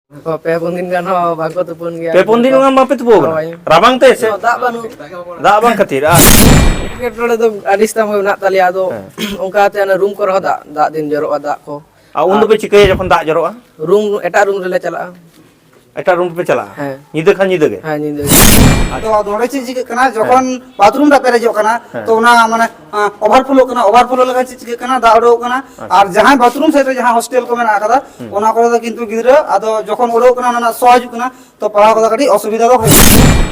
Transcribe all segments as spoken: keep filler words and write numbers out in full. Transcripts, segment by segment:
ᱯᱮ ᱯᱩᱱ ᱫᱤᱱ ᱜᱟᱱ ᱦᱚᱸ ᱵᱟᱝᱠᱚ ᱛᱩᱯᱩᱱ ᱜᱮᱭᱟ᱾ ᱯᱮ ᱯᱩᱱ ᱫᱤᱱ ᱜᱟᱱ ᱵᱟᱯᱮ ᱛᱩᱯᱩ ᱟᱠᱟᱱᱟ? ᱦᱳᱭ᱾ ᱨᱟᱵᱟᱝ ᱛᱮ ᱥᱮ? ᱫᱟᱜ ᱵᱟᱹᱱᱩᱜ᱾ ᱫᱟᱜ ᱵᱟᱝ ᱠᱷᱟᱹᱛᱤᱨ? ᱟᱨ ᱮᱴᱠᱮᱴᱚᱬᱮ ᱫᱚ ᱟᱹᱰᱤ ᱥᱟᱛᱟᱝ ᱜᱮ ᱢᱮᱱᱟᱜ ᱛᱟᱞᱮᱭᱟ᱾ ᱟᱫᱚ ᱦᱮᱸ᱾ ᱚᱱᱠᱟᱛᱮ ᱚᱱᱟ ᱨᱩᱢ ᱠᱚᱨᱮ ᱦᱚᱸ ᱫᱟᱜ, ᱫᱟᱜ ᱫᱤᱱ ᱡᱚᱨᱚᱜᱼᱟ ᱫᱟᱜ ᱠᱚ᱾ ᱟᱨ ᱩᱱ ᱫᱚᱯᱮ ᱪᱤᱠᱟᱹᱭᱟ ᱡᱚᱠᱷᱚᱱ ᱫᱟᱜ ᱡᱚᱨᱚᱜᱼᱟ? ᱨᱩᱢ, ᱮᱴᱟᱜ ᱨᱩᱢ ᱨᱮᱞᱮ ᱪᱟᱞᱟᱜᱼᱟ᱾ ᱮᱴᱟᱜ ᱨᱩᱢ ᱨᱮᱯᱮ ᱪᱟᱞᱟᱜᱼᱟ? ᱦᱮᱸ᱾ ᱧᱤᱫᱟᱹ ᱠᱷᱟᱱ ᱧᱤᱫᱟᱹ ᱜᱮ? ᱦᱮᱸ, ᱧᱤᱫᱟᱹ ᱜᱮ᱾ ᱟᱫᱚ ᱱᱚᱰᱮ ᱪᱮᱫ ᱪᱤᱠᱟᱹᱜ ᱠᱟᱱᱟ, ᱡᱚᱠᱷᱚᱱ ᱦᱮᱸ᱾ ᱵᱟᱛᱷᱨᱩᱢ ᱫᱟᱜ ᱯᱮᱨᱮᱡᱚᱜ ᱠᱟᱱᱟ, ᱦᱮᱸ᱾ ᱛᱚ ᱚᱱᱟ ᱢᱟᱱᱮ, ᱟᱸ, ᱳᱵᱷᱟᱨᱯᱷᱞᱳ ᱠᱟᱱᱟ, ᱳᱵᱷᱟᱨᱯᱷᱞᱳ ᱞᱮᱠᱷᱟᱱ ᱪᱮᱫ ᱪᱤᱠᱟᱹᱜ ᱠᱟᱱᱟ, ᱫᱟᱜ ᱩᱰᱩᱠᱚᱜ ᱠᱟᱱᱟ᱾ ᱟᱪᱪᱷᱟ᱾ ᱟᱨ ᱡᱟᱦᱟᱸᱭ ᱵᱟᱛᱷᱨᱩᱢ ᱥᱮᱫ ᱨᱮ ᱡᱟᱦᱟᱸ ᱦᱳᱥᱴᱮᱞ ᱠᱚ ᱢᱮᱱᱟᱜ ᱟᱠᱟᱫᱟ, ᱦᱩᱸ᱾ ᱚᱱᱟ ᱠᱚᱨᱮ ᱫᱚ ᱠᱤᱱᱛᱩ ᱜᱤᱫᱽᱨᱟᱹ ᱟᱫᱚ ᱡᱚᱠᱷᱚᱱ ᱩᱰᱩᱠᱚᱜ ᱠᱟᱱᱟ, ᱚᱱᱟ ᱨᱮᱱᱟᱜ ᱥᱚ ᱦᱤᱡᱩᱜ ᱠᱟᱱᱟ, ᱛᱚ ᱯᱟᱲᱦᱟᱣ ᱠᱚᱫᱚ ᱠᱟᱹᱴᱤᱡ ᱚᱥᱩᱵᱤᱫᱷᱟ ᱫᱚ ᱦᱩᱭᱩᱜ ᱠᱟᱱᱟ᱾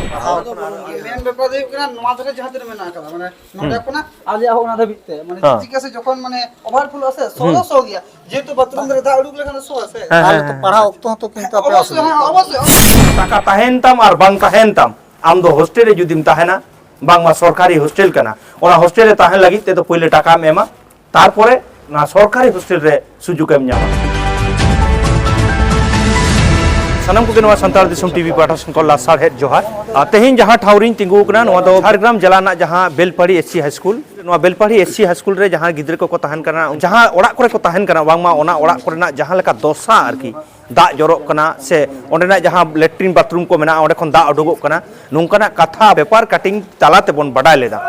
ᱢᱮᱱ ᱵᱮᱯᱟᱨ ᱫᱚ ᱦᱩᱭᱩᱜ ᱠᱟᱱᱟ, ᱱᱚᱣᱟ ᱫᱷᱟᱨᱮ ᱡᱟᱦᱟᱸ ᱛᱤᱱᱟᱹᱜ ᱢᱮᱱᱟᱜ ᱟᱠᱟᱫᱟ, ᱢᱟᱱᱮ ᱱᱚᱰᱮ ᱦᱩᱸ᱾ ᱠᱷᱚᱱᱟᱜ ᱟᱞᱮᱭᱟᱜ ᱦᱚᱸ ᱚᱱᱟ ᱫᱷᱟᱹᱵᱤᱡ ᱛᱮ, ᱢᱟᱱᱮ ᱦᱮᱸ᱾ ᱪᱤᱠᱟᱹ ᱥᱮ ᱡᱚᱠᱷᱚᱱ ᱢᱟᱱᱮ ᱳᱵᱷᱟᱨᱯᱷᱞᱳ ᱟᱥᱮ, ᱥᱚ ᱫᱚ ᱦᱩᱸ᱾ ᱥᱚ ᱜᱮᱭᱟ, ᱡᱮᱦᱮᱛᱩ ᱵᱟᱛᱷᱨᱩᱢ ᱨᱮ ᱫᱟᱜ ᱩᱰᱩᱠ ᱞᱮᱠᱷᱟᱱ ᱫᱚ ᱥᱚ ᱟᱥᱮ᱾ ᱦᱮᱸ, ᱦᱮᱸ, ᱛᱟᱦᱚᱞᱮ ᱛᱚ ᱦᱮᱸ᱾ ᱯᱟᱲᱦᱟᱣ ᱚᱠᱛᱚ ᱦᱚᱸᱛᱚ ᱠᱤᱱᱛᱩ ᱟᱯᱮ ᱚᱵᱚᱥᱥᱳᱭ, ᱚᱥᱩᱵᱤᱫᱷᱟ᱾ ᱦᱮᱸ, ᱚᱵᱚᱥᱥᱳᱭ, ᱚᱵᱚᱥᱥᱳᱭ᱾ ᱴᱟᱠᱟ ᱛᱟᱦᱮᱱ ᱛᱟᱢ ᱟᱨ ᱵᱟᱝ ᱛᱟᱦᱮᱱ ᱛᱟᱢ, ᱟᱢ ᱫᱚ ᱦᱳᱥᱴᱮᱞ ᱨᱮ ᱡᱩᱫᱤᱢ ᱛᱟᱦᱮᱱᱟ, ᱵᱟᱝᱢᱟ ᱥᱚᱨᱠᱟᱨᱤ ᱦᱳᱥᱴᱮᱞ ᱠᱟᱱᱟ, ᱚᱱᱟ ᱦᱳᱥᱴᱮᱞ ᱨᱮ ᱛᱟᱦᱮᱱ ᱞᱟᱹᱜᱤᱫ ᱛᱮᱫᱚ ᱯᱳᱭᱞᱳ ᱴᱟᱠᱟᱢ ᱮᱢᱟ, ᱛᱟᱨᱯᱚᱨᱮ ᱚᱱᱟ ᱥᱚᱨᱠᱟᱨᱤ ᱦᱳᱥᱴᱮᱞ ᱨᱮ ᱥᱩᱡᱳᱜᱽ ᱮᱢ ᱧᱟᱢᱟ᱾ ᱥᱟᱱᱟᱢ ᱠᱚᱜᱮ ᱱᱚᱣᱟ ᱥᱟᱱᱛᱟᱲ ᱫᱤᱥᱚᱢ ᱴᱤᱵᱷᱤ ᱯᱟᱦᱴᱟ ᱥᱮᱱ ᱠᱷᱚᱱ ᱞᱟᱥᱟᱲᱦᱮᱫ ᱡᱚᱦᱟᱨ᱾ ᱟᱨ ᱛᱮᱦᱮᱧ ᱡᱟᱦᱟᱸ ᱴᱷᱟᱶ ᱨᱤᱧ ᱛᱤᱸᱜᱩ ᱟᱠᱟᱱᱟ, ᱱᱚᱣᱟ ᱫᱚ ᱡᱷᱟᱲᱜᱨᱟᱢ ᱡᱮᱞᱟ ᱨᱮᱱᱟᱜ ᱡᱟᱦᱟᱸ ᱵᱮᱞᱯᱟᱦᱟᱲᱤ ᱮᱥ ᱥᱤ ᱦᱟᱭ ᱥᱠᱩᱞ, ᱱᱚᱣᱟ ᱵᱮᱞᱯᱟᱦᱟᱲᱤ ᱮᱥ ᱥᱤ ᱦᱟᱭ ᱥᱠᱩᱞ ᱨᱮ ᱡᱟᱦᱟᱸ ᱜᱤᱫᱽᱨᱟᱹ ᱠᱚᱠᱚ ᱛᱟᱦᱮᱱ ᱠᱟᱱᱟ, ᱡᱟᱦᱟᱸ ᱚᱲᱟᱜ ᱠᱚᱨᱮ ᱠᱚ ᱛᱟᱦᱮᱱ ᱠᱟᱱᱟ, ᱵᱟᱝᱢᱟ ᱚᱱᱟ ᱚᱲᱟᱜ ᱠᱚᱨᱮᱱᱟᱜ ᱡᱟᱦᱟᱸ ᱞᱮᱠᱟ ᱫᱚᱥᱟ ᱟᱨᱠᱤ, ᱫᱟᱜ ᱡᱚᱨᱚᱜ ᱠᱟᱱᱟ ᱥᱮ ᱚᱸᱰᱮᱱᱟᱜ ᱡᱟᱦᱟᱸ ᱞᱮᱴᱨᱤᱱ ᱵᱟᱛᱷᱨᱩᱢ ᱠᱚ ᱢᱮᱱᱟᱜᱼᱟ, ᱚᱸᱰᱮ ᱠᱷᱚᱱ ᱫᱟᱜ ᱩᱰᱩᱠᱚᱜ ᱠᱟᱱᱟ, ᱱᱚᱝᱠᱟᱱᱟᱜ ᱠᱟᱛᱷᱟ ᱯᱮᱯᱟᱨ ᱠᱟᱴᱤᱝ ᱛᱟᱞᱟ ᱛᱮᱵᱚᱱ ᱵᱟᱰᱟᱭ ᱞᱮᱫᱟ᱾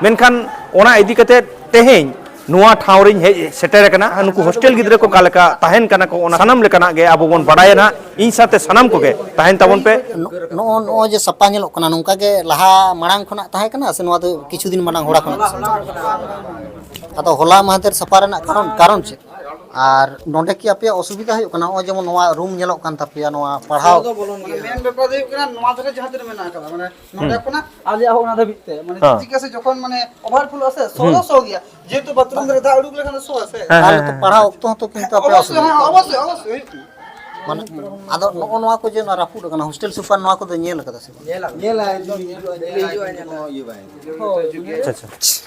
ᱢᱮᱱᱠᱷᱟᱱ ᱚᱱᱟ ᱤᱫᱤ ᱠᱟᱛᱮ ᱛᱮᱦᱮᱧ ᱱᱚᱣᱟ ᱴᱷᱟᱶ ᱨᱤᱧ ᱦᱮᱡ ᱥᱮᱴᱮᱨ ᱟᱠᱟᱱᱟ᱾ ᱱᱩᱠᱩ ᱦᱳᱥᱴᱮᱞ ᱜᱤᱫᱽᱨᱟᱹ ᱠᱚ ᱚᱠᱟ ᱞᱮᱠᱟ ᱛᱟᱦᱮᱱ ᱠᱟᱱᱟ ᱠᱚ, ᱚᱱᱟ ᱥᱟᱱᱟᱢ ᱞᱮᱠᱟᱱᱟᱜ ᱜᱮ ᱟᱵᱚ ᱵᱚᱱ ᱵᱟᱰᱟᱭᱟ ᱱᱟᱦᱟᱜ᱾ ᱤᱧ ᱥᱟᱶᱛᱮ ᱥᱟᱱᱟᱢ ᱠᱚᱜᱮ ᱛᱟᱦᱮᱱ ᱛᱟᱵᱚᱱ ᱯᱮ᱾ ᱱᱚ-, ᱱᱚᱜᱼᱚ, ᱱᱚᱜᱼᱚᱭ ᱡᱮ ᱥᱟᱯᱷᱟ ᱧᱮᱞᱚᱜ ᱠᱟᱱᱟ, ᱱᱚᱝᱠᱟ ᱜᱮ ᱞᱟᱦᱟ ᱢᱟᱲᱟᱝ ᱠᱷᱚᱱᱟᱜ ᱛᱟᱦᱮᱸ ᱠᱟᱱᱟ ᱥᱮ ᱱᱚᱣᱟ ᱫᱚ ᱠᱤᱪᱷᱩ ᱫᱤᱱ ᱢᱟᱲᱟᱝ ᱦᱚᱞᱟ ᱠᱷᱚᱱᱟᱜ? ᱟᱫᱚ ᱦᱚᱞᱟ ᱢᱟᱦᱫᱮᱨ ᱥᱟᱯᱷᱟ ᱨᱮᱱᱟᱜ ᱠᱟᱨᱚᱱ, ᱠᱟᱨᱚᱱ ᱪᱮᱫ? ᱟᱨ ᱱᱚᱰᱮ ᱠᱤ ᱟᱯᱮᱭᱟᱜ ᱚᱥᱩᱵᱤᱫᱷᱟ ᱦᱩᱭᱩᱜ ᱠᱟᱱᱟ? ᱱᱚᱜᱼᱚᱭ ᱡᱮᱢᱚᱱ ᱱᱚᱣᱟ ᱨᱩᱢ ᱧᱮᱞᱚᱜ ᱠᱟᱱ ᱛᱟᱯᱮᱭᱟ, ᱱᱚᱣᱟ ᱯᱟᱲᱦᱟᱣ᱾ ᱢᱮᱱ ᱵᱮᱯᱟᱨ ᱫᱚ ᱦᱩᱭᱩᱜ ᱠᱟᱱᱟ, ᱱᱚᱣᱟ ᱫᱷᱟᱨᱮ ᱡᱟᱦᱟᱸ ᱛᱤᱱᱟᱹᱜ ᱢᱮᱱᱟᱜ ᱟᱠᱟᱫᱟ, ᱢᱟᱱᱮ ᱱᱚᱰᱮ ᱦᱩᱸ᱾ ᱠᱷᱚᱱᱟᱜ ᱟᱞᱮᱭᱟᱜ ᱦᱚᱸ ᱚᱱᱟ ᱫᱷᱟᱹᱵᱤᱡ ᱛᱮ, ᱢᱟᱱᱮ ᱦᱮᱸ᱾ ᱪᱤᱠᱟᱹ ᱥᱮ ᱡᱚᱠᱷᱚᱱ ᱢᱟᱱᱮ ᱳᱵᱷᱟᱨᱯᱷᱞᱳ ᱟᱥᱮ, ᱥᱚ ᱦᱩᱸ᱾ ᱫᱚ ᱥᱚ ᱜᱮᱭᱟ, ᱡᱮᱦᱮᱛᱩ ᱵᱟᱛᱷᱨᱩᱢ ᱨᱮ ᱫᱟᱜ ᱩᱰᱩᱠ ᱞᱮᱠᱷᱟᱱ ᱫᱚ ᱥᱚ ᱟᱥᱮ᱾ ᱦᱮᱸ, ᱛᱟᱦᱚᱞᱮ ᱦᱮᱸ, ᱛᱚ ᱦᱮᱸ᱾ ᱯᱟᱲᱦᱟᱣ ᱚᱠᱛᱚ ᱦᱚᱸᱛᱚ ᱠᱤᱱᱛᱩ ᱟᱯᱮ ᱚᱵᱚᱥᱥᱳᱭ, ᱚᱥᱩᱵᱤᱫᱷᱟ᱾ ᱦᱮᱸ, ᱚᱵᱚᱥᱥᱳᱭ, ᱚᱵᱚᱥᱥᱳᱭ ᱦᱩᱭᱩᱜ ᱠᱟᱱᱟ᱾ ᱢᱟᱱᱮ, ᱟᱫᱚ ᱱᱚᱜᱼᱚ ᱱᱚᱣᱟ ᱠᱚ ᱡᱮ ᱱᱚᱣᱟ ᱨᱟᱹᱯᱩᱫ ᱟᱠᱟᱱᱟ, ᱦᱳᱥᱴᱮᱞ ᱥᱩᱯᱟᱨ ᱱᱚᱣᱟ ᱠᱚᱫᱚ ᱧᱮᱞ ᱟᱠᱟᱫᱟ ᱥᱮ ᱵᱟᱝ? ᱧᱮᱞᱟ, ᱧᱮᱞᱟ, ᱦᱤᱡᱩᱜ, ᱦᱤᱡᱩᱜᱼᱟ, ᱧᱮᱞᱟ᱾ ᱟᱪᱪᱷᱟ, ᱟᱪᱪᱷᱟ᱾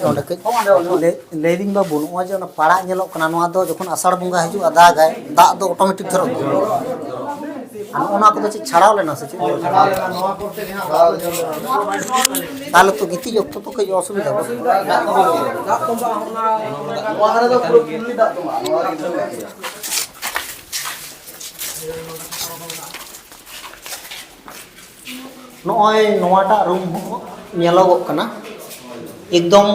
ᱱᱚᱰᱮ ᱠᱟᱹᱡ ᱞᱟᱹᱭ, ᱞᱟᱹᱭᱫᱟᱹᱧ ᱵᱟᱹᱵᱩ, ᱱᱚᱜᱼᱚᱭ ᱡᱮ ᱚᱱᱟ ᱯᱟᱲᱟᱜ ᱧᱮᱞᱚᱜ ᱠᱟᱱᱟ, ᱱᱚᱣᱟ ᱫᱚ ᱡᱚᱠᱷᱚᱱ ᱟᱥᱟᱲ ᱵᱚᱸᱜᱟ ᱦᱤᱡᱩᱜᱼᱟ, ᱫᱟᱜᱟᱭ, ᱫᱟᱜ ᱫᱚ ᱚᱴᱳᱢᱮᱴᱤᱠ ᱡᱚᱨᱚᱜ ᱜᱮᱭᱟ᱾ ᱟᱨ ᱚᱱᱟ ᱠᱚᱫᱚ ᱪᱮᱫ ᱪᱷᱟᱲᱟᱣ ᱞᱮᱱᱟ ᱥᱮ ᱪᱮᱫ? ᱛᱟᱦᱚᱞᱮ ᱛᱚ ᱜᱤᱛᱤᱡ ᱚᱠᱛᱚ ᱛᱚ ᱠᱟᱹᱡ ᱚᱥᱩᱵᱤᱫᱷᱟ ᱜᱚᱫᱚᱜᱼᱟ᱾ ᱱᱚᱜᱼᱚᱭ ᱱᱚᱣᱟᱴᱟᱜ ᱨᱩᱢ ᱦᱚᱸ ᱧᱮᱞᱚᱜᱚᱜ ᱠᱟᱱᱟ᱾ ᱮᱠᱫᱚᱢ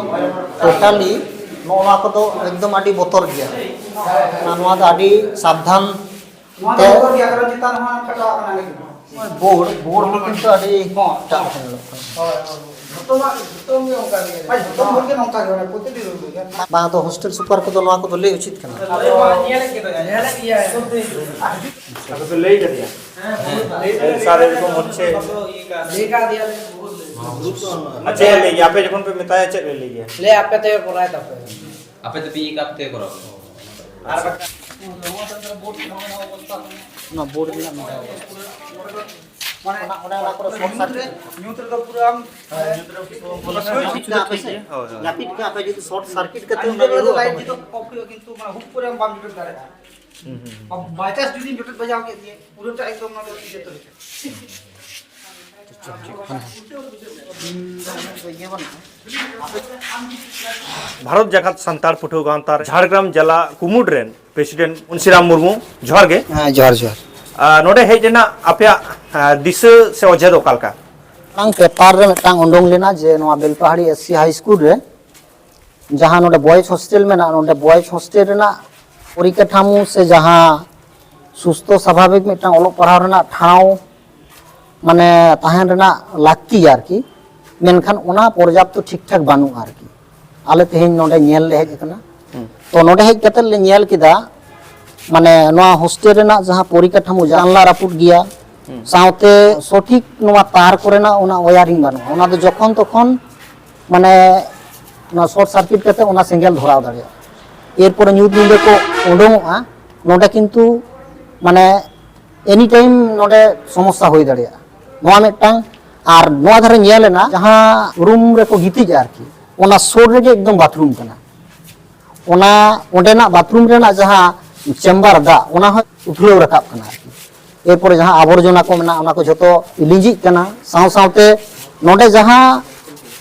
ᱴᱳᱴᱟᱞᱤ ᱱᱚᱜᱼᱚ ᱱᱚᱣᱟ ᱠᱚᱫᱚ ᱮᱠᱫᱚᱢ ᱟᱹᱰᱤ ᱵᱚᱛᱚᱨ ᱜᱮᱭᱟ᱾ ᱚᱱᱟ, ᱱᱚᱣᱟ ᱫᱚ ᱟᱹᱰᱤ ᱥᱟᱵᱫᱷᱟᱱ ᱱᱚᱣᱟ ᱫᱚ ᱛᱮ ᱵᱚᱛᱚᱨ ᱜᱮᱭᱟ, ᱠᱟᱨᱚᱱ ᱪᱮᱛᱟᱱ ᱨᱮᱦᱚᱸ ᱠᱟᱴᱟᱣ ᱟᱠᱟᱱᱟ ᱞᱮᱠᱤᱱ᱾ ᱵᱳᱨᱰ, ᱵᱳᱨᱰ ᱦᱚᱸ ᱠᱤᱱᱛᱩ ᱟᱹᱰᱤ ᱦᱚᱸ᱾ ᱮᱴᱟᱜ ᱞᱮᱠᱟ ᱧᱮᱞᱚᱜ ᱠᱟᱱᱟ᱾ ᱦᱳᱭ, ᱦᱳᱭ᱾ ᱡᱚᱛᱚ ᱢᱟ, ᱡᱚᱛᱚ ᱜᱮ ᱚᱱᱠᱟ ᱜᱮ᱾ ᱵᱷᱟᱭ, ᱡᱚᱛᱚ ᱦᱚᱲ ᱜᱮ ᱱᱚᱝᱠᱟ ᱜᱮ, ᱢᱟᱱᱮ ᱯᱨᱚᱛᱤᱴᱤ ᱨᱩᱢ ᱨᱮᱜᱮ᱾ ᱵᱟᱝ, ᱟᱫᱚ ᱦᱳᱥᱴᱮᱞ ᱥᱩᱯᱟᱨ ᱠᱚᱫᱚ ᱱᱚᱣᱟ ᱠᱚᱫᱚ ᱞᱟᱹᱭ ᱩᱪᱤᱛ ᱠᱟᱱᱟ᱾ ᱟᱫᱚ ᱧᱮᱞᱮᱫ ᱜᱮ ᱫᱚ, ᱧᱮᱞᱮᱫ ᱜᱮᱭᱟᱭ᱾ ᱟᱯᱮ ᱯᱮ ᱞᱟᱹᱭ ᱠᱟᱫᱮᱭᱟ? ᱦᱮᱸ, ᱞᱟᱹᱭ ᱠᱟᱫᱮᱭᱟ᱾ ᱥᱟᱨ, ᱮᱨᱚᱠᱚᱢ ᱦᱚᱪᱪᱷᱮ᱾ ᱞᱟᱹᱭ ᱠᱟᱫᱮᱭᱟᱞᱮ᱾ ᱟᱨ ᱪᱮᱫ ᱮ ᱞᱟᱹᱭ ᱜᱮᱭᱟ? ᱟᱯᱮ ᱡᱚᱠᱷᱚᱱ ᱯᱮ ᱢᱮᱛᱟᱭᱟ, ᱪᱮᱫ ᱮ ᱞᱟᱹᱭ ᱜᱮᱭᱟ? ᱞᱟᱹᱭ, ᱟᱯᱮ ᱛᱮᱜᱮ ᱠᱚᱨᱟᱣ ᱛᱟᱯᱮ᱾ ᱟᱯᱮ ᱛᱮᱯᱮ ᱤᱭᱟᱹ ᱠᱟᱛᱮ ᱠᱚᱨᱟᱣ᱾ ᱟᱨ ᱵᱟᱠᱷᱟᱱ ᱚᱱᱟ ᱵᱳᱨᱰ ᱨᱮᱱᱟᱜ ᱢᱤᱫ ᱫᱷᱟᱣ ᱢᱟᱱᱮ ᱚᱱᱟ, ᱚᱱᱟ, ᱚᱱᱟ ᱠᱚᱨᱮ ᱥᱚᱨᱴ ᱥᱟᱨᱠᱤᱴ᱾ ᱧᱩᱛ ᱨᱮᱫᱚ ᱯᱩᱨᱟᱹ ᱟᱢ ᱡᱟᱹᱯᱤᱫ ᱠᱟᱜᱼᱟ ᱯᱮ ᱥᱮ? ᱦᱳᱭ, ᱦᱳᱭ᱾ ᱡᱟᱹᱯᱤᱫ ᱠᱟᱜᱼᱟ ᱯᱮ, ᱡᱩᱫᱤ ᱥᱚᱨᱴ ᱥᱟᱨᱠᱤᱴ ᱠᱟᱛᱮ ᱟᱨ ᱚᱱᱟ ᱧᱤᱫᱟᱹ ᱵᱮᱲᱟ ᱫᱚ ᱧᱩᱨᱦᱩᱜᱼᱟ ᱞᱟᱭᱤᱴ ᱛᱚᱠᱷᱚᱱ ᱡᱚᱛᱚ ᱚᱯᱷ ᱦᱩᱭᱩᱜᱼᱟ, ᱠᱤᱱᱛᱩ ᱢᱟᱱᱮ ᱦᱩᱠ ᱠᱚᱨᱮ ᱟᱢ ᱵᱟᱢ ᱡᱚᱴᱮᱫ ᱫᱟᱲᱮᱭᱟᱜᱼᱟ᱾ ᱦᱩᱸ, ᱦᱩᱸ, ᱦᱩᱸ᱾ ᱵᱟᱭ ᱪᱟᱱᱥ ᱡᱩᱫᱤᱢ ᱡᱚᱴᱮᱫ ᱵᱟᱡᱟᱣ ᱠᱮᱫ ᱜᱮ, ᱯᱩᱨᱟᱹᱴᱟ ᱮᱠᱫᱚᱢ ᱚᱱᱟ ᱫᱚ ᱤᱭᱟᱹ ᱩᱛᱟᱹᱨ ᱦᱩᱭᱩᱜᱼᱟ᱾ ᱵᱷᱟᱨᱚᱛ ᱡᱟᱠᱟᱛ ᱥᱟᱱᱛᱟᱲ ᱯᱟᱹᱴᱷᱩᱣᱟᱹ ᱜᱟᱶᱛᱟ ᱡᱷᱟᱲᱜᱨᱟᱢ ᱡᱮᱞᱟ ᱠᱩᱢᱩᱴ ᱨᱮᱱ ᱯᱨᱮᱥᱤᱰᱮᱱᱴ ᱢᱩᱱᱥᱤᱨᱟᱢ ᱢᱩᱨᱢᱩ, ᱡᱚᱦᱟᱨ ᱜᱮ᱾ ᱦᱮᱸ, ᱡᱚᱦᱟᱨ, ᱡᱚᱦᱟᱨ᱾ ᱟᱨ ᱱᱚᱰᱮ ᱦᱮᱡ ᱨᱮᱱᱟᱜ ᱟᱯᱮᱭᱟᱜ, ᱟᱨ, ᱫᱤᱥᱟᱹ ᱥᱮ ᱚᱡᱮ ᱫᱚ ᱚᱠᱟ ᱞᱮᱠᱟ? ᱢᱟᱲᱟᱝ ᱯᱮᱯᱟᱨ ᱨᱮ ᱢᱤᱫᱴᱟᱝ ᱩᱰᱩᱝ ᱞᱮᱱᱟ ᱡᱮ ᱱᱚᱣᱟ ᱵᱮᱞᱯᱟᱦᱟᱲᱤ ᱮᱥ ᱥᱤ ᱦᱟᱭ ᱥᱠᱩᱞ ᱨᱮ ᱡᱟᱦᱟᱸ ᱱᱚᱰᱮ ᱵᱚᱭᱮᱡᱽ ᱦᱳᱥᱴᱮᱞ ᱢᱮᱱᱟᱜᱼᱟ, ᱱᱚᱰᱮ ᱵᱚᱭᱮᱡᱽ ᱦᱳᱥᱴᱮᱞ ᱨᱮᱱᱟᱜ ᱯᱚᱨᱤᱠᱟᱴᱷᱟᱢᱳ ᱥᱮ ᱡᱟᱦᱟᱸ ᱥᱩᱥᱛᱷᱚ ᱥᱟᱵᱷᱟᱵᱤᱠ ᱢᱤᱫᱴᱟᱝ ᱚᱞᱚᱜ ᱯᱟᱲᱦᱟᱣ ᱨᱮᱱᱟᱜ ᱴᱷᱟᱶ ᱢᱟᱱᱮ ᱛᱟᱦᱮᱱ ᱨᱮᱱᱟᱜ ᱞᱟᱹᱠᱛᱤ ᱟᱨᱠᱤ, ᱢᱮᱱᱠᱷᱟᱱ ᱚᱱᱟ ᱯᱚᱨᱡᱟᱯᱛᱚ ᱴᱷᱤᱠ ᱴᱷᱟᱠ ᱵᱟᱹᱱᱩᱜᱼᱟ ᱟᱨᱠᱤ᱾ ᱟᱞᱮ ᱛᱮᱦᱮᱧ ᱱᱚᱰᱮ ᱧᱮᱞ ᱞᱮ ᱦᱮᱡ ᱟᱠᱟᱱᱟ᱾ ᱦᱩᱸ᱾ ᱛᱚ ᱱᱚᱰᱮ ᱦᱮᱡ ᱠᱟᱛᱮ ᱞᱮ ᱧᱮᱞ ᱠᱮᱫᱟ, ᱢᱟᱱᱮ ᱱᱚᱣᱟ ᱦᱳᱥᱴᱮᱞ ᱨᱮᱱᱟᱜ ᱡᱟᱦᱟᱸ ᱯᱚᱨᱤᱠᱟᱴᱷᱟᱢᱳ, ᱡᱟᱱᱞᱟ ᱨᱟᱹᱯᱩᱫ ᱜᱮᱭᱟ, ᱦᱩᱸ᱾ ᱥᱟᱶᱛᱮ ᱥᱚᱴᱷᱤᱠ ᱱᱚᱣᱟ ᱛᱟᱨ ᱠᱚᱨᱮᱱᱟᱜ ᱚᱱᱟ ᱣᱟᱭᱟᱨᱤᱝ ᱵᱟᱹᱱᱩᱜᱼᱟ᱾ ᱚᱱᱟ ᱫᱚ ᱡᱚᱠᱷᱚᱱ ᱛᱚᱠᱷᱚᱱ ᱢᱟᱱᱮ ᱚᱱᱟ ᱥᱚᱨᱴ ᱥᱟᱨᱠᱤᱴ ᱠᱟᱛᱮ ᱚᱱᱟ ᱥᱮᱸᱜᱮᱞ ᱫᱷᱚᱨᱟᱣ ᱫᱟᱲᱮᱭᱟᱜᱼᱟ᱾ ᱮᱨᱯᱚᱨᱮ ᱧᱩᱛ ᱧᱤᱫᱟᱹ ᱠᱚ ᱩᱰᱩᱝᱚᱜᱼᱟ, ᱱᱚᱰᱮ ᱠᱤᱱᱛᱩ ᱢᱟᱱᱮ ᱮᱱᱤ ᱴᱟᱭᱤᱢ ᱱᱚᱰᱮ ᱥᱚᱢᱚᱥᱥᱟ ᱦᱩᱭ ᱫᱟᱲᱮᱭᱟᱜᱼᱟ, ᱱᱚᱣᱟ ᱢᱤᱫᱴᱟᱝ᱾ ᱟᱨ ᱱᱚᱣᱟ ᱫᱷᱟᱨᱮ ᱧᱮᱞ ᱮᱱᱟ, ᱡᱟᱦᱟᱸ ᱨᱩᱢ ᱨᱮᱠᱚ ᱜᱤᱛᱤᱡᱼᱟ ᱟᱨᱠᱤ, ᱚᱱᱟ ᱥᱩᱨ ᱨᱮᱜᱮ ᱮᱠᱫᱚᱢ ᱵᱟᱛᱷᱨᱩᱢ ᱠᱟᱱᱟ᱾ ᱚᱱᱟ ᱚᱸᱰᱮᱱᱟᱜ ᱵᱟᱛᱷᱨᱩᱢ ᱨᱮᱱᱟᱜ ᱡᱟᱦᱟᱸ ᱪᱮᱢᱵᱟᱨ ᱫᱟᱜ, ᱚᱱᱟ ᱦᱚᱸ ᱩᱛᱷᱞᱟᱹᱣ ᱨᱟᱠᱟᱵ ᱠᱟᱱᱟ ᱟᱨᱠᱤ᱾ ᱮᱨᱯᱚᱨᱮ ᱡᱟᱦᱟᱸ ᱟᱵᱚᱨᱡᱚᱱᱟ ᱠᱚ ᱢᱮᱱᱟᱜᱼᱟ, ᱚᱱᱟ ᱠᱚ ᱡᱷᱚᱛᱚ ᱞᱤᱸᱡᱤᱜ ᱠᱟᱱᱟ᱾ ᱥᱟᱶ ᱥᱟᱶᱛᱮ ᱱᱚᱰᱮ ᱡᱟᱦᱟᱸ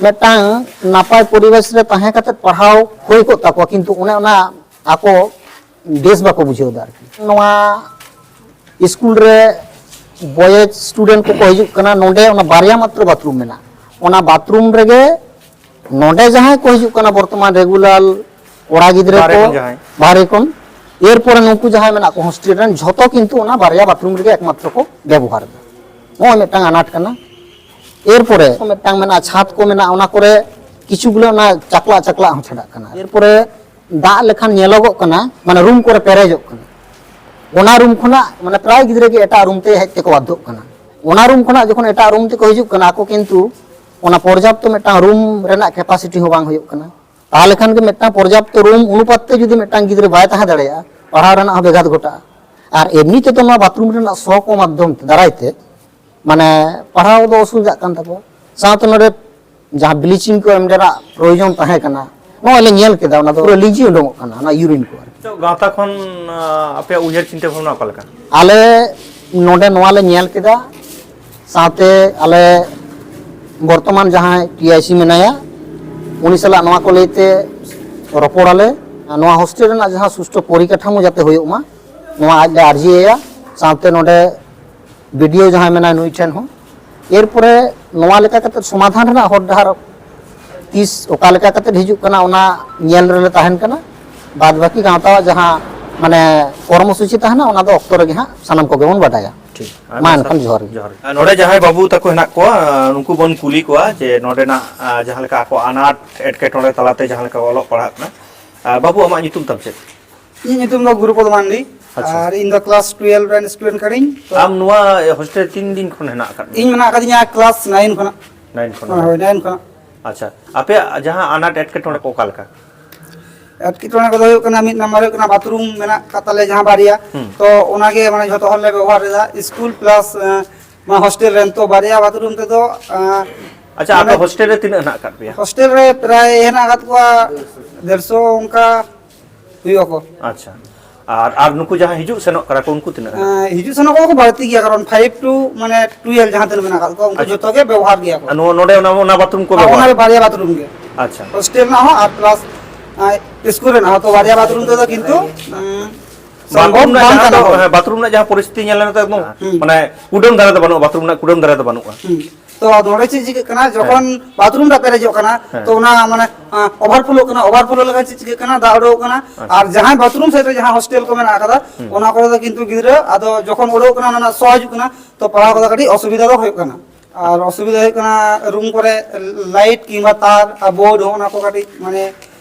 ᱢᱤᱫᱴᱟᱝ ᱱᱟᱯᱟᱭ ᱯᱚᱨᱤᱵᱮᱥ ᱨᱮ ᱛᱟᱦᱮᱸ ᱠᱟᱛᱮ ᱯᱟᱲᱦᱟᱣ ᱦᱩᱭ ᱠᱚᱜ ᱛᱟᱠᱚᱣᱟ, ᱠᱤᱱᱛᱩ ᱚᱱᱮ ᱚᱱᱟ ᱟᱠᱚ ᱵᱮᱥ ᱵᱟᱠᱚ ᱵᱩᱡᱷᱟᱹᱣ ᱮᱫᱟ ᱟᱨᱠᱤ᱾ ᱱᱚᱣᱟ ᱥᱠᱩᱞ ᱨᱮ ᱵᱚᱭᱮᱡᱽ ᱥᱴᱩᱰᱮᱱᱴ ᱠᱚᱠᱚ ᱦᱤᱡᱩᱜ ᱠᱟᱱᱟ, ᱱᱚᱰᱮ ᱚᱱᱟ ᱵᱟᱨᱭᱟ ᱢᱟᱛᱨᱚ ᱵᱟᱛᱷᱨᱩᱢ ᱢᱮᱱᱟᱜᱼᱟ᱾ ᱚᱱᱟ ᱵᱟᱛᱷᱨᱩᱢ ᱨᱮᱜᱮ ᱱᱚᱰᱮ ᱡᱟᱦᱟᱸᱭ ᱠᱚ ᱦᱤᱡᱩᱜ ᱠᱟᱱᱟ ᱵᱚᱨᱛᱚᱢᱟᱱ ᱨᱮᱜᱩᱞᱟᱨ ᱠᱚᱲᱟ ᱜᱤᱫᱽᱨᱟᱹ ᱵᱟᱦᱨᱮ ᱠᱚ, ᱠᱷᱚᱱ ᱡᱟᱦᱟᱸᱭ᱾ ᱵᱟᱦᱨᱮ ᱠᱷᱚᱱ, ᱮᱨᱯᱚᱨᱮ ᱱᱩᱠᱩ ᱡᱟᱦᱟᱸᱭ ᱢᱮᱱᱟᱜ ᱠᱚ ᱦᱳᱥᱴᱮᱞ ᱨᱮᱱ, ᱡᱷᱚᱛᱚ ᱠᱤᱱᱛᱩ ᱚᱱᱟ ᱵᱟᱨᱭᱟ ᱵᱟᱛᱷᱨᱩᱢ ᱨᱮᱜᱮ ᱮᱠᱢᱟᱛᱨᱚ ᱠᱚ ᱵᱮᱵᱚᱦᱟᱨ ᱮᱫᱟ᱾ ᱱᱚᱜᱼᱚᱭ ᱢᱤᱫᱴᱟᱝ ᱟᱱᱟᱴ ᱠᱟᱱᱟ᱾ ᱮᱨᱯᱚᱨᱮ ᱢᱤᱫᱴᱟᱝ ᱢᱮᱱᱟᱜᱼᱟ, ᱪᱷᱟᱫᱽ ᱠᱚ ᱢᱮᱱᱟᱜᱼᱟ, ᱚᱱᱟ ᱠᱚᱨᱮ ᱠᱤᱪᱷᱩ ᱜᱩᱞᱟᱹ ᱚᱱᱟ ᱪᱟᱠᱞᱟ ᱪᱟᱠᱞᱟ ᱦᱚᱸ ᱪᱷᱟᱰᱟᱜ ᱠᱟᱱᱟ᱾ ᱮᱨᱯᱚᱨᱮ ᱫᱟᱜ ᱞᱮᱠᱷᱟᱱ ᱧᱮᱞᱚᱜᱚᱜ ᱠᱟᱱᱟ, ᱢᱟᱱᱮ ᱨᱩᱢ ᱠᱚᱨᱮ ᱯᱮᱨᱮᱡᱚᱜ ᱠᱟᱱᱟ᱾ ᱚᱱᱟ ᱨᱩᱢ ᱠᱷᱚᱱᱟᱜ ᱢᱟᱱᱮ ᱯᱨᱟᱭ ᱜᱤᱫᱽᱨᱟᱹ ᱜᱮ ᱮᱴᱟᱜ ᱨᱩᱢ ᱛᱮ ᱦᱮᱡ ᱛᱮᱠᱚ ᱵᱟᱫᱽᱫᱷᱚᱜ ᱠᱟᱱᱟ᱾ ᱚᱱᱟ ᱨᱩᱢ ᱠᱷᱚᱱᱟᱜ ᱡᱚᱠᱷᱚᱱ ᱮᱴᱟᱜ ᱨᱩᱢ ᱛᱮᱠᱚ ᱦᱤᱡᱩᱜ ᱠᱟᱱᱟ, ᱟᱠᱚ ᱠᱤᱱᱛᱩ ᱚᱱᱟ ᱯᱚᱨᱡᱟᱯᱛᱚ ᱢᱤᱫᱴᱟᱝ ᱨᱩᱢ ᱨᱮᱱᱟᱜ ᱠᱮᱯᱟᱥᱤᱴᱤ ᱦᱚᱸ ᱵᱟᱝ ᱦᱩᱭᱩᱜ ᱠᱟᱱᱟ᱾ ᱛᱟᱦᱚᱞᱮ ᱠᱷᱟᱱ ᱜᱮ ᱢᱤᱫᱴᱟᱝ ᱯᱚᱨᱡᱟᱯᱛᱚ ᱨᱩᱢ ᱚᱱᱩᱯᱟᱛ ᱛᱮ ᱡᱩᱫᱤ ᱢᱤᱫᱴᱟᱝ ᱜᱤᱫᱽᱨᱟᱹ ᱵᱟᱭ ᱛᱟᱦᱮᱸ ᱫᱟᱲᱮᱭᱟᱜᱼᱟ, ᱯᱟᱲᱦᱟᱣ ᱨᱮᱱᱟᱜ ᱦᱚᱸ ᱵᱮᱜᱷᱟᱛ ᱜᱷᱚᱴᱟᱜᱼᱟ᱾ ᱟᱨ ᱮᱢᱱᱤ ᱛᱮᱫᱚ ᱱᱚᱣᱟ ᱵᱟᱛᱷᱨᱩᱢ ᱨᱮᱱᱟᱜ ᱥᱚ ᱠᱚ ᱢᱟᱫᱽᱫᱷᱚᱢ ᱛᱮ, ᱫᱟᱨᱟᱭ ᱛᱮ, ᱢᱟᱱᱮ ᱯᱟᱲᱦᱟᱣ ᱫᱚ ᱚᱥᱩᱵᱤᱫᱷᱟᱜ ᱠᱟᱱ ᱛᱟᱠᱚᱣᱟ᱾ ᱥᱟᱶᱛᱮ ᱱᱚᱰᱮ ᱡᱟᱦᱟᱸ ᱵᱞᱤᱪᱤᱝ ᱠᱚ ᱮᱢ ᱨᱮᱱᱟᱜ ᱯᱨᱚᱭᱳᱡᱚᱱ ᱛᱟᱦᱮᱸ ᱠᱟᱱᱟ, ᱱᱚᱜᱼᱚᱭ ᱞᱮ ᱧᱮᱞ ᱠᱮᱫᱟ, ᱚᱱᱟ ᱫᱚ ᱯᱩᱨᱟᱹ ᱞᱤᱸᱡᱤ ᱩᱰᱩᱝᱚᱜ ᱠᱟᱱᱟ, ᱚᱱᱟ ᱤᱭᱩᱨᱤᱱ ᱠᱚ ᱟᱨᱠᱤ᱾ ᱱᱤᱛᱚᱜ ᱜᱟᱶᱛᱟ ᱠᱷᱚᱱ, ᱟᱸ, ᱟᱯᱮᱭᱟᱜ ᱩᱭᱦᱟᱹᱨ ᱪᱤᱱᱛᱟᱹ ᱵᱷᱟᱵᱽᱱᱟ ᱚᱠᱟ ᱞᱮᱠᱟ? ᱟᱞᱮ ᱱᱚᱰᱮ ᱱᱚᱣᱟ ᱞᱮ ᱧᱮᱞ ᱠᱮᱫᱟ, ᱥᱟᱶᱛᱮ ᱟᱞᱮ ᱵᱚᱨᱛᱚᱢᱟᱱ ᱡᱟᱦᱟᱸᱭ ᱴᱤ ᱟᱭ ᱥᱤ ᱢᱮᱱᱟᱭᱟ, ᱩᱱᱤ ᱥᱟᱞᱟᱜ ᱱᱚᱣᱟ ᱠᱚ ᱞᱟᱹᱭᱛᱮ ᱨᱚᱯᱚᱲᱟᱞᱮ᱾ ᱱᱚᱣᱟ ᱦᱳᱥᱴᱮᱞ ᱨᱮᱱᱟᱜ ᱡᱟᱦᱟᱸ ᱥᱩᱥᱴᱷᱩ ᱯᱚᱨᱤᱠᱟᱴᱷᱟᱢᱳ ᱡᱟᱛᱮ ᱦᱩᱭᱩᱜ ᱢᱟ, ᱱᱚᱣᱟ ᱟᱡ ᱞᱮ ᱟᱨᱡᱤᱭᱟᱭᱟ᱾ ᱥᱟᱶᱛᱮ ᱱᱚᱰᱮ ᱵᱤ ᱰᱤ ᱳ ᱡᱟᱦᱟᱸᱭ ᱢᱮᱱᱟᱭ, ᱱᱩᱭ ᱴᱷᱮᱱ ᱦᱚᱸ᱾ ᱮᱨᱯᱚᱨᱮ ᱱᱚᱣᱟ ᱞᱮᱠᱟ ᱠᱟᱛᱮ ᱥᱚᱢᱟᱫᱷᱟᱱ ᱨᱮᱱᱟᱜ ᱦᱚᱨ ᱰᱟᱦᱟᱨ ᱛᱤᱥ ᱚᱠᱟ ᱞᱮᱠᱟ ᱠᱟᱛᱮ ᱦᱤᱡᱩᱜ ᱠᱟᱱᱟ, ᱚᱱᱟ ᱧᱮᱞ ᱨᱮᱞᱮ ᱛᱟᱦᱮᱱ ᱠᱟᱱᱟ᱾ ᱵᱟᱫ ᱵᱟᱹᱠᱤ ᱜᱟᱶᱛᱟᱣᱟᱜ ᱡᱟᱦᱟᱸ, ᱢᱟᱱᱮ, ᱠᱚᱨᱢᱚᱥᱩᱪᱤ ᱛᱟᱦᱮᱱᱟ, ᱚᱱᱟ ᱫᱚ ᱚᱠᱛᱚ ᱨᱮᱜᱮ ᱦᱟᱸᱜ ᱥᱟᱱᱟᱢ ᱠᱚᱜᱮ ᱵᱚᱱ ᱵᱟᱰᱟᱭᱟ᱾ ᱴᱷᱤᱠ᱾ ᱢᱟ ᱮᱱᱠᱷᱟᱱ ᱡᱚᱦᱟᱨ ᱜᱮ᱾ ᱡᱚᱦᱟᱨ ᱜᱮ᱾ ᱟᱨ ᱱᱚᱰᱮ ᱡᱟᱦᱟᱸᱭ ᱵᱟᱹᱵᱩ ᱛᱟᱠᱚ ᱦᱮᱱᱟᱜ ᱠᱚᱣᱟ, ᱟᱸ, ᱱᱩᱠᱩ ᱵᱚᱱ ᱠᱩᱞᱤ ᱠᱚᱣᱟ ᱡᱮ ᱱᱚᱰᱮᱱᱟᱜ, ᱟᱸ, ᱡᱟᱦᱟᱸ ᱞᱮᱠᱟ ᱟᱠᱚ ᱟᱱᱟᱴ ᱮᱴᱠᱮᱴᱚᱬᱮ ᱛᱟᱞᱟᱛᱮ ᱡᱟᱦᱟᱸ ᱞᱮᱠᱟ ᱠᱚ ᱚᱞᱚᱜ ᱯᱟᱲᱦᱟᱜ ᱠᱟᱱᱟ᱾ ᱟᱸ, ᱵᱟᱹᱵᱩ, ᱟᱢᱟᱜ ᱧᱩᱛᱩᱢ ᱛᱟᱢ ᱪᱮᱫ? ᱤᱧᱟᱹᱜ ᱧᱩᱛᱩᱢ ᱫᱚ ᱜᱩᱨᱩᱯᱚᱫ ᱢᱟᱱᱰᱤ᱾ ᱟᱪᱪᱷᱟ᱾ ᱟᱨ ᱤᱧ ᱫᱚ ᱠᱞᱟᱥ ᱴᱩᱭᱮᱞᱵᱷ ᱨᱮᱱ ᱥᱴᱩᱰᱮᱱᱴ ᱠᱟᱹᱱᱟᱹᱧ᱾ ᱛᱚ ᱟᱢ ᱱᱚᱣᱟ ᱦᱳᱥᱴᱮᱞ ᱛᱤᱱ ᱫᱤᱱ ᱠᱷᱚᱱ ᱦᱮᱱᱟᱜ ᱟᱠᱟᱫ ᱢᱮᱭᱟ? ᱤᱧ ᱢᱮᱱᱟᱜ ᱟᱠᱟᱫᱤᱧᱟ ᱠᱞᱟᱥ ᱱᱟᱭᱤᱱ ᱠᱷᱚᱱᱟᱜ᱾ ᱱᱟᱭᱤᱱ ᱠᱷᱚᱱ? ᱦᱳᱭ, ᱦᱳᱭ, ᱱᱟᱭᱤᱱ ᱠᱷᱚᱱᱟᱜ᱾ ᱟᱪᱪᱷᱟ, ᱟᱯᱮᱭᱟᱜ ᱡᱟᱦᱟᱸ ᱟᱱᱟᱴ ᱮᱴᱠᱮᱴᱚᱬᱮ ᱠᱚ ᱚᱠᱟ ᱞᱮᱠᱟ? ᱮᱴᱠᱮᱴᱚᱬᱮ ᱠᱚᱫᱚ ᱦᱩᱭᱩᱜ ᱠᱟᱱᱟ, ᱢᱤᱫ ᱱᱟᱢᱵᱟᱨ ᱦᱩᱭᱩᱜ ᱠᱟᱱᱟ ᱵᱟᱛᱷᱨᱩᱢ ᱢᱮᱱᱟᱜ ᱟᱠᱟᱫ ᱛᱟᱞᱮᱭᱟ ᱡᱟᱦᱟᱸ ᱵᱟᱨᱭᱟ᱾ ᱦᱩᱸ᱾ ᱛᱚ ᱚᱱᱟᱜᱮ ᱢᱟᱱᱮ ᱡᱷᱚᱛᱚ ᱦᱚᱲ ᱞᱮ ᱵᱮᱵᱚᱦᱟᱨ ᱮᱫᱟ, ᱥᱠᱩᱞ ᱯᱞᱟᱥ, ᱮᱸ, ᱱᱚᱣᱟ ᱦᱳᱥᱴᱮᱞ ᱨᱮᱱ᱾ ᱛᱚ ᱵᱟᱨᱭᱟ ᱵᱟᱛᱷᱨᱩᱢ ᱛᱮᱫᱚ, ᱮᱸ, ᱟᱪᱪᱷᱟ, ᱟᱯᱮ ᱢᱟᱱᱮ ᱦᱳᱥᱴᱮᱞ ᱨᱮ ᱛᱤᱱᱟᱹᱜ ᱦᱮᱱᱟᱜ ᱟᱠᱟᱫ ᱯᱮᱭᱟ? ᱦᱳᱥᱴᱮᱞ ᱨᱮ ᱯᱨᱟᱭ ᱦᱮᱱᱟᱜ ᱟᱠᱟᱫ ᱠᱚᱣᱟ ᱰᱮᱲᱥᱚ ᱚᱱᱠᱟ ᱦᱩᱭᱩᱜ ᱟᱠᱚ᱾ ᱟᱪᱪᱷᱟ, ᱟᱨ ᱟᱨ ᱱᱩᱠᱩ ᱡᱟᱦᱟᱸ ᱦᱤᱡᱩᱜ ᱥᱮᱱᱚᱜ ᱠᱟᱱᱟ ᱠᱚ, ᱩᱱᱠᱩ ᱛᱤᱱᱟᱹᱜ ᱦᱮᱱᱟᱜ? ᱮᱸ, ᱦᱤᱡᱩᱜ ᱥᱮᱱᱚᱜ ᱠᱚ ᱵᱟᱹᱲᱛᱤ ᱜᱮᱭᱟ, ᱠᱟᱨᱚᱱ ᱯᱷᱟᱭᱤᱵᱷ ᱴᱩ ᱢᱟᱱᱮ ᱴᱩᱭᱮᱞᱵᱷ ᱡᱟᱦᱟᱸ ᱛᱤᱱᱟᱹᱜ ᱢᱮᱱᱟᱜ ᱟᱠᱟᱫ ᱠᱚᱣᱟ, ᱩᱱᱠᱩ ᱟᱪᱪᱷᱟ᱾ ᱡᱚᱛᱚ ᱜᱮ ᱵᱮᱵᱚᱦᱟᱨ ᱜᱮᱭᱟ ᱠᱚ᱾ ᱟᱨ ᱱᱚᱣᱟ ᱱᱚᱰᱮ ᱚᱱᱟ, ᱚᱱᱟ ᱵᱟᱛᱷᱨᱩᱢ ᱠᱚ ᱟᱨ ᱵᱮᱵᱚᱦᱟᱨᱟ? ᱚᱱᱟ ᱵᱟᱨᱭᱟ ᱵᱟᱛᱷᱨᱩᱢ ᱜᱮ᱾ ᱟᱪᱪᱷᱟ᱾ ᱦᱳᱥᱴᱮᱞ ᱨᱮᱱᱟᱜ ᱦᱚᱸ ᱟᱨ ᱯᱞᱟᱥ, ᱟᱸ, ᱥᱠᱩᱞ ᱨᱮᱱᱟᱜ ᱦᱚᱸ, ᱛᱚ ᱵᱟᱨᱭᱟ ᱵᱟᱛᱷᱨᱩᱢ ᱛᱮᱫᱚ ᱠᱤᱱᱛᱩ, ᱩᱸ, ᱵᱟᱛᱷᱨᱩᱢ ᱥᱚᱢᱵᱷᱚᱵ ᱨᱮᱱᱟᱜ ᱵᱟᱝ ᱡᱟᱦᱟᱸ ᱠᱟᱱᱟ ᱫᱚ, ᱦᱳᱭ᱾ ᱦᱮᱸ, ᱵᱟᱛᱷᱨᱩᱢ ᱨᱮᱱᱟᱜ ᱡᱟᱦᱟᱸ ᱯᱚᱨᱤᱥᱛᱷᱤᱛᱤ ᱧᱮᱞ ᱞᱮᱱᱟ ᱛᱚ, ᱮᱠᱫᱚᱢ, ᱦᱩᱸ᱾ ᱢᱟᱱᱮ, ᱠᱩᱰᱟᱹᱢ ᱫᱷᱟᱨᱮ ᱫᱚ ᱵᱟᱹᱱᱩᱜᱼᱟ, ᱵᱟᱛᱷᱨᱩᱢ ᱨᱮᱱᱟᱜ ᱠᱩᱰᱟᱹᱢ ᱫᱷᱟᱨᱮ ᱫᱚ ᱵᱟᱹᱱᱩᱜᱼᱟ᱾ ᱦᱩᱸ᱾ ᱛᱚ ᱱᱚᱰᱮ ᱪᱮᱫ ᱪᱤᱠᱟᱹᱜ ᱠᱟᱱᱟ, ᱦᱮᱸ᱾ ᱡᱚᱠᱷᱚᱱ ᱵᱟᱛᱷᱨᱩᱢ ᱫᱟᱜ ᱯᱮᱨᱮᱡᱚᱜ ᱠᱟᱱᱟ, ᱦᱮᱸ᱾ ᱛᱚ ᱚᱱᱟ ᱢᱟᱱᱮ, ᱟᱸ, ᱳᱵᱷᱟᱨᱯᱷᱞᱳᱜ ᱠᱟᱱᱟ, ᱳᱵᱷᱟᱨᱯᱷᱞᱳ ᱞᱮᱠᱷᱟᱱ ᱪᱮᱫ ᱪᱤᱠᱟᱹᱜ ᱠᱟᱱᱟ, ᱫᱟᱜ ᱩᱰᱩᱠᱚᱜ ᱠᱟᱱᱟ᱾ ᱟᱪᱪᱷᱟ᱾ ᱟᱨ ᱡᱟᱦᱟᱸᱭ ᱵᱟᱛᱷᱨᱩᱢ ᱥᱮᱫ ᱨᱮ ᱡᱟᱦᱟᱸ ᱦᱳᱥᱴᱮᱞ ᱠᱚ ᱢᱮᱱᱟᱜ ᱟᱠᱟᱫᱟ, ᱦᱩᱸ᱾ ᱚᱱᱟ ᱠᱚᱨᱮ ᱫᱚ ᱠᱤᱱᱛᱩ ᱜᱤᱫᱽᱨᱟᱹ ᱟᱫᱚ ᱡᱚᱠᱷᱚᱱ ᱩᱰᱩᱠᱚᱜ ᱠᱟᱱᱟ, ᱚᱱᱟ ᱨᱮᱱᱟᱜ ᱥᱚ ᱦᱤᱡᱩᱜ ᱠᱟᱱᱟ, ᱛᱚ ᱯᱟᱲᱦᱟᱣ ᱠᱚᱫᱚ ᱠᱟᱹᱴᱤᱡ ᱚᱥᱩᱵᱤᱫᱷᱟ ᱫᱚ ᱦᱩᱭᱩᱜ ᱠᱟᱱᱟ᱾ ᱟᱨ ᱚᱥᱩᱵᱤᱫᱷᱟ ᱦᱩᱭᱩᱜ ᱠᱟᱱᱟ ᱨᱩᱢ ᱠᱚᱨᱮ ᱞᱟᱭᱤᱴ ᱠᱤᱝᱵᱟ ᱛᱟᱨ ᱟᱨ ᱵᱳᱨᱰ, ᱦᱚᱸ ᱚᱱᱟ ᱠᱚ ᱠᱟᱹᱴᱤᱡ ᱢᱟᱱᱮ,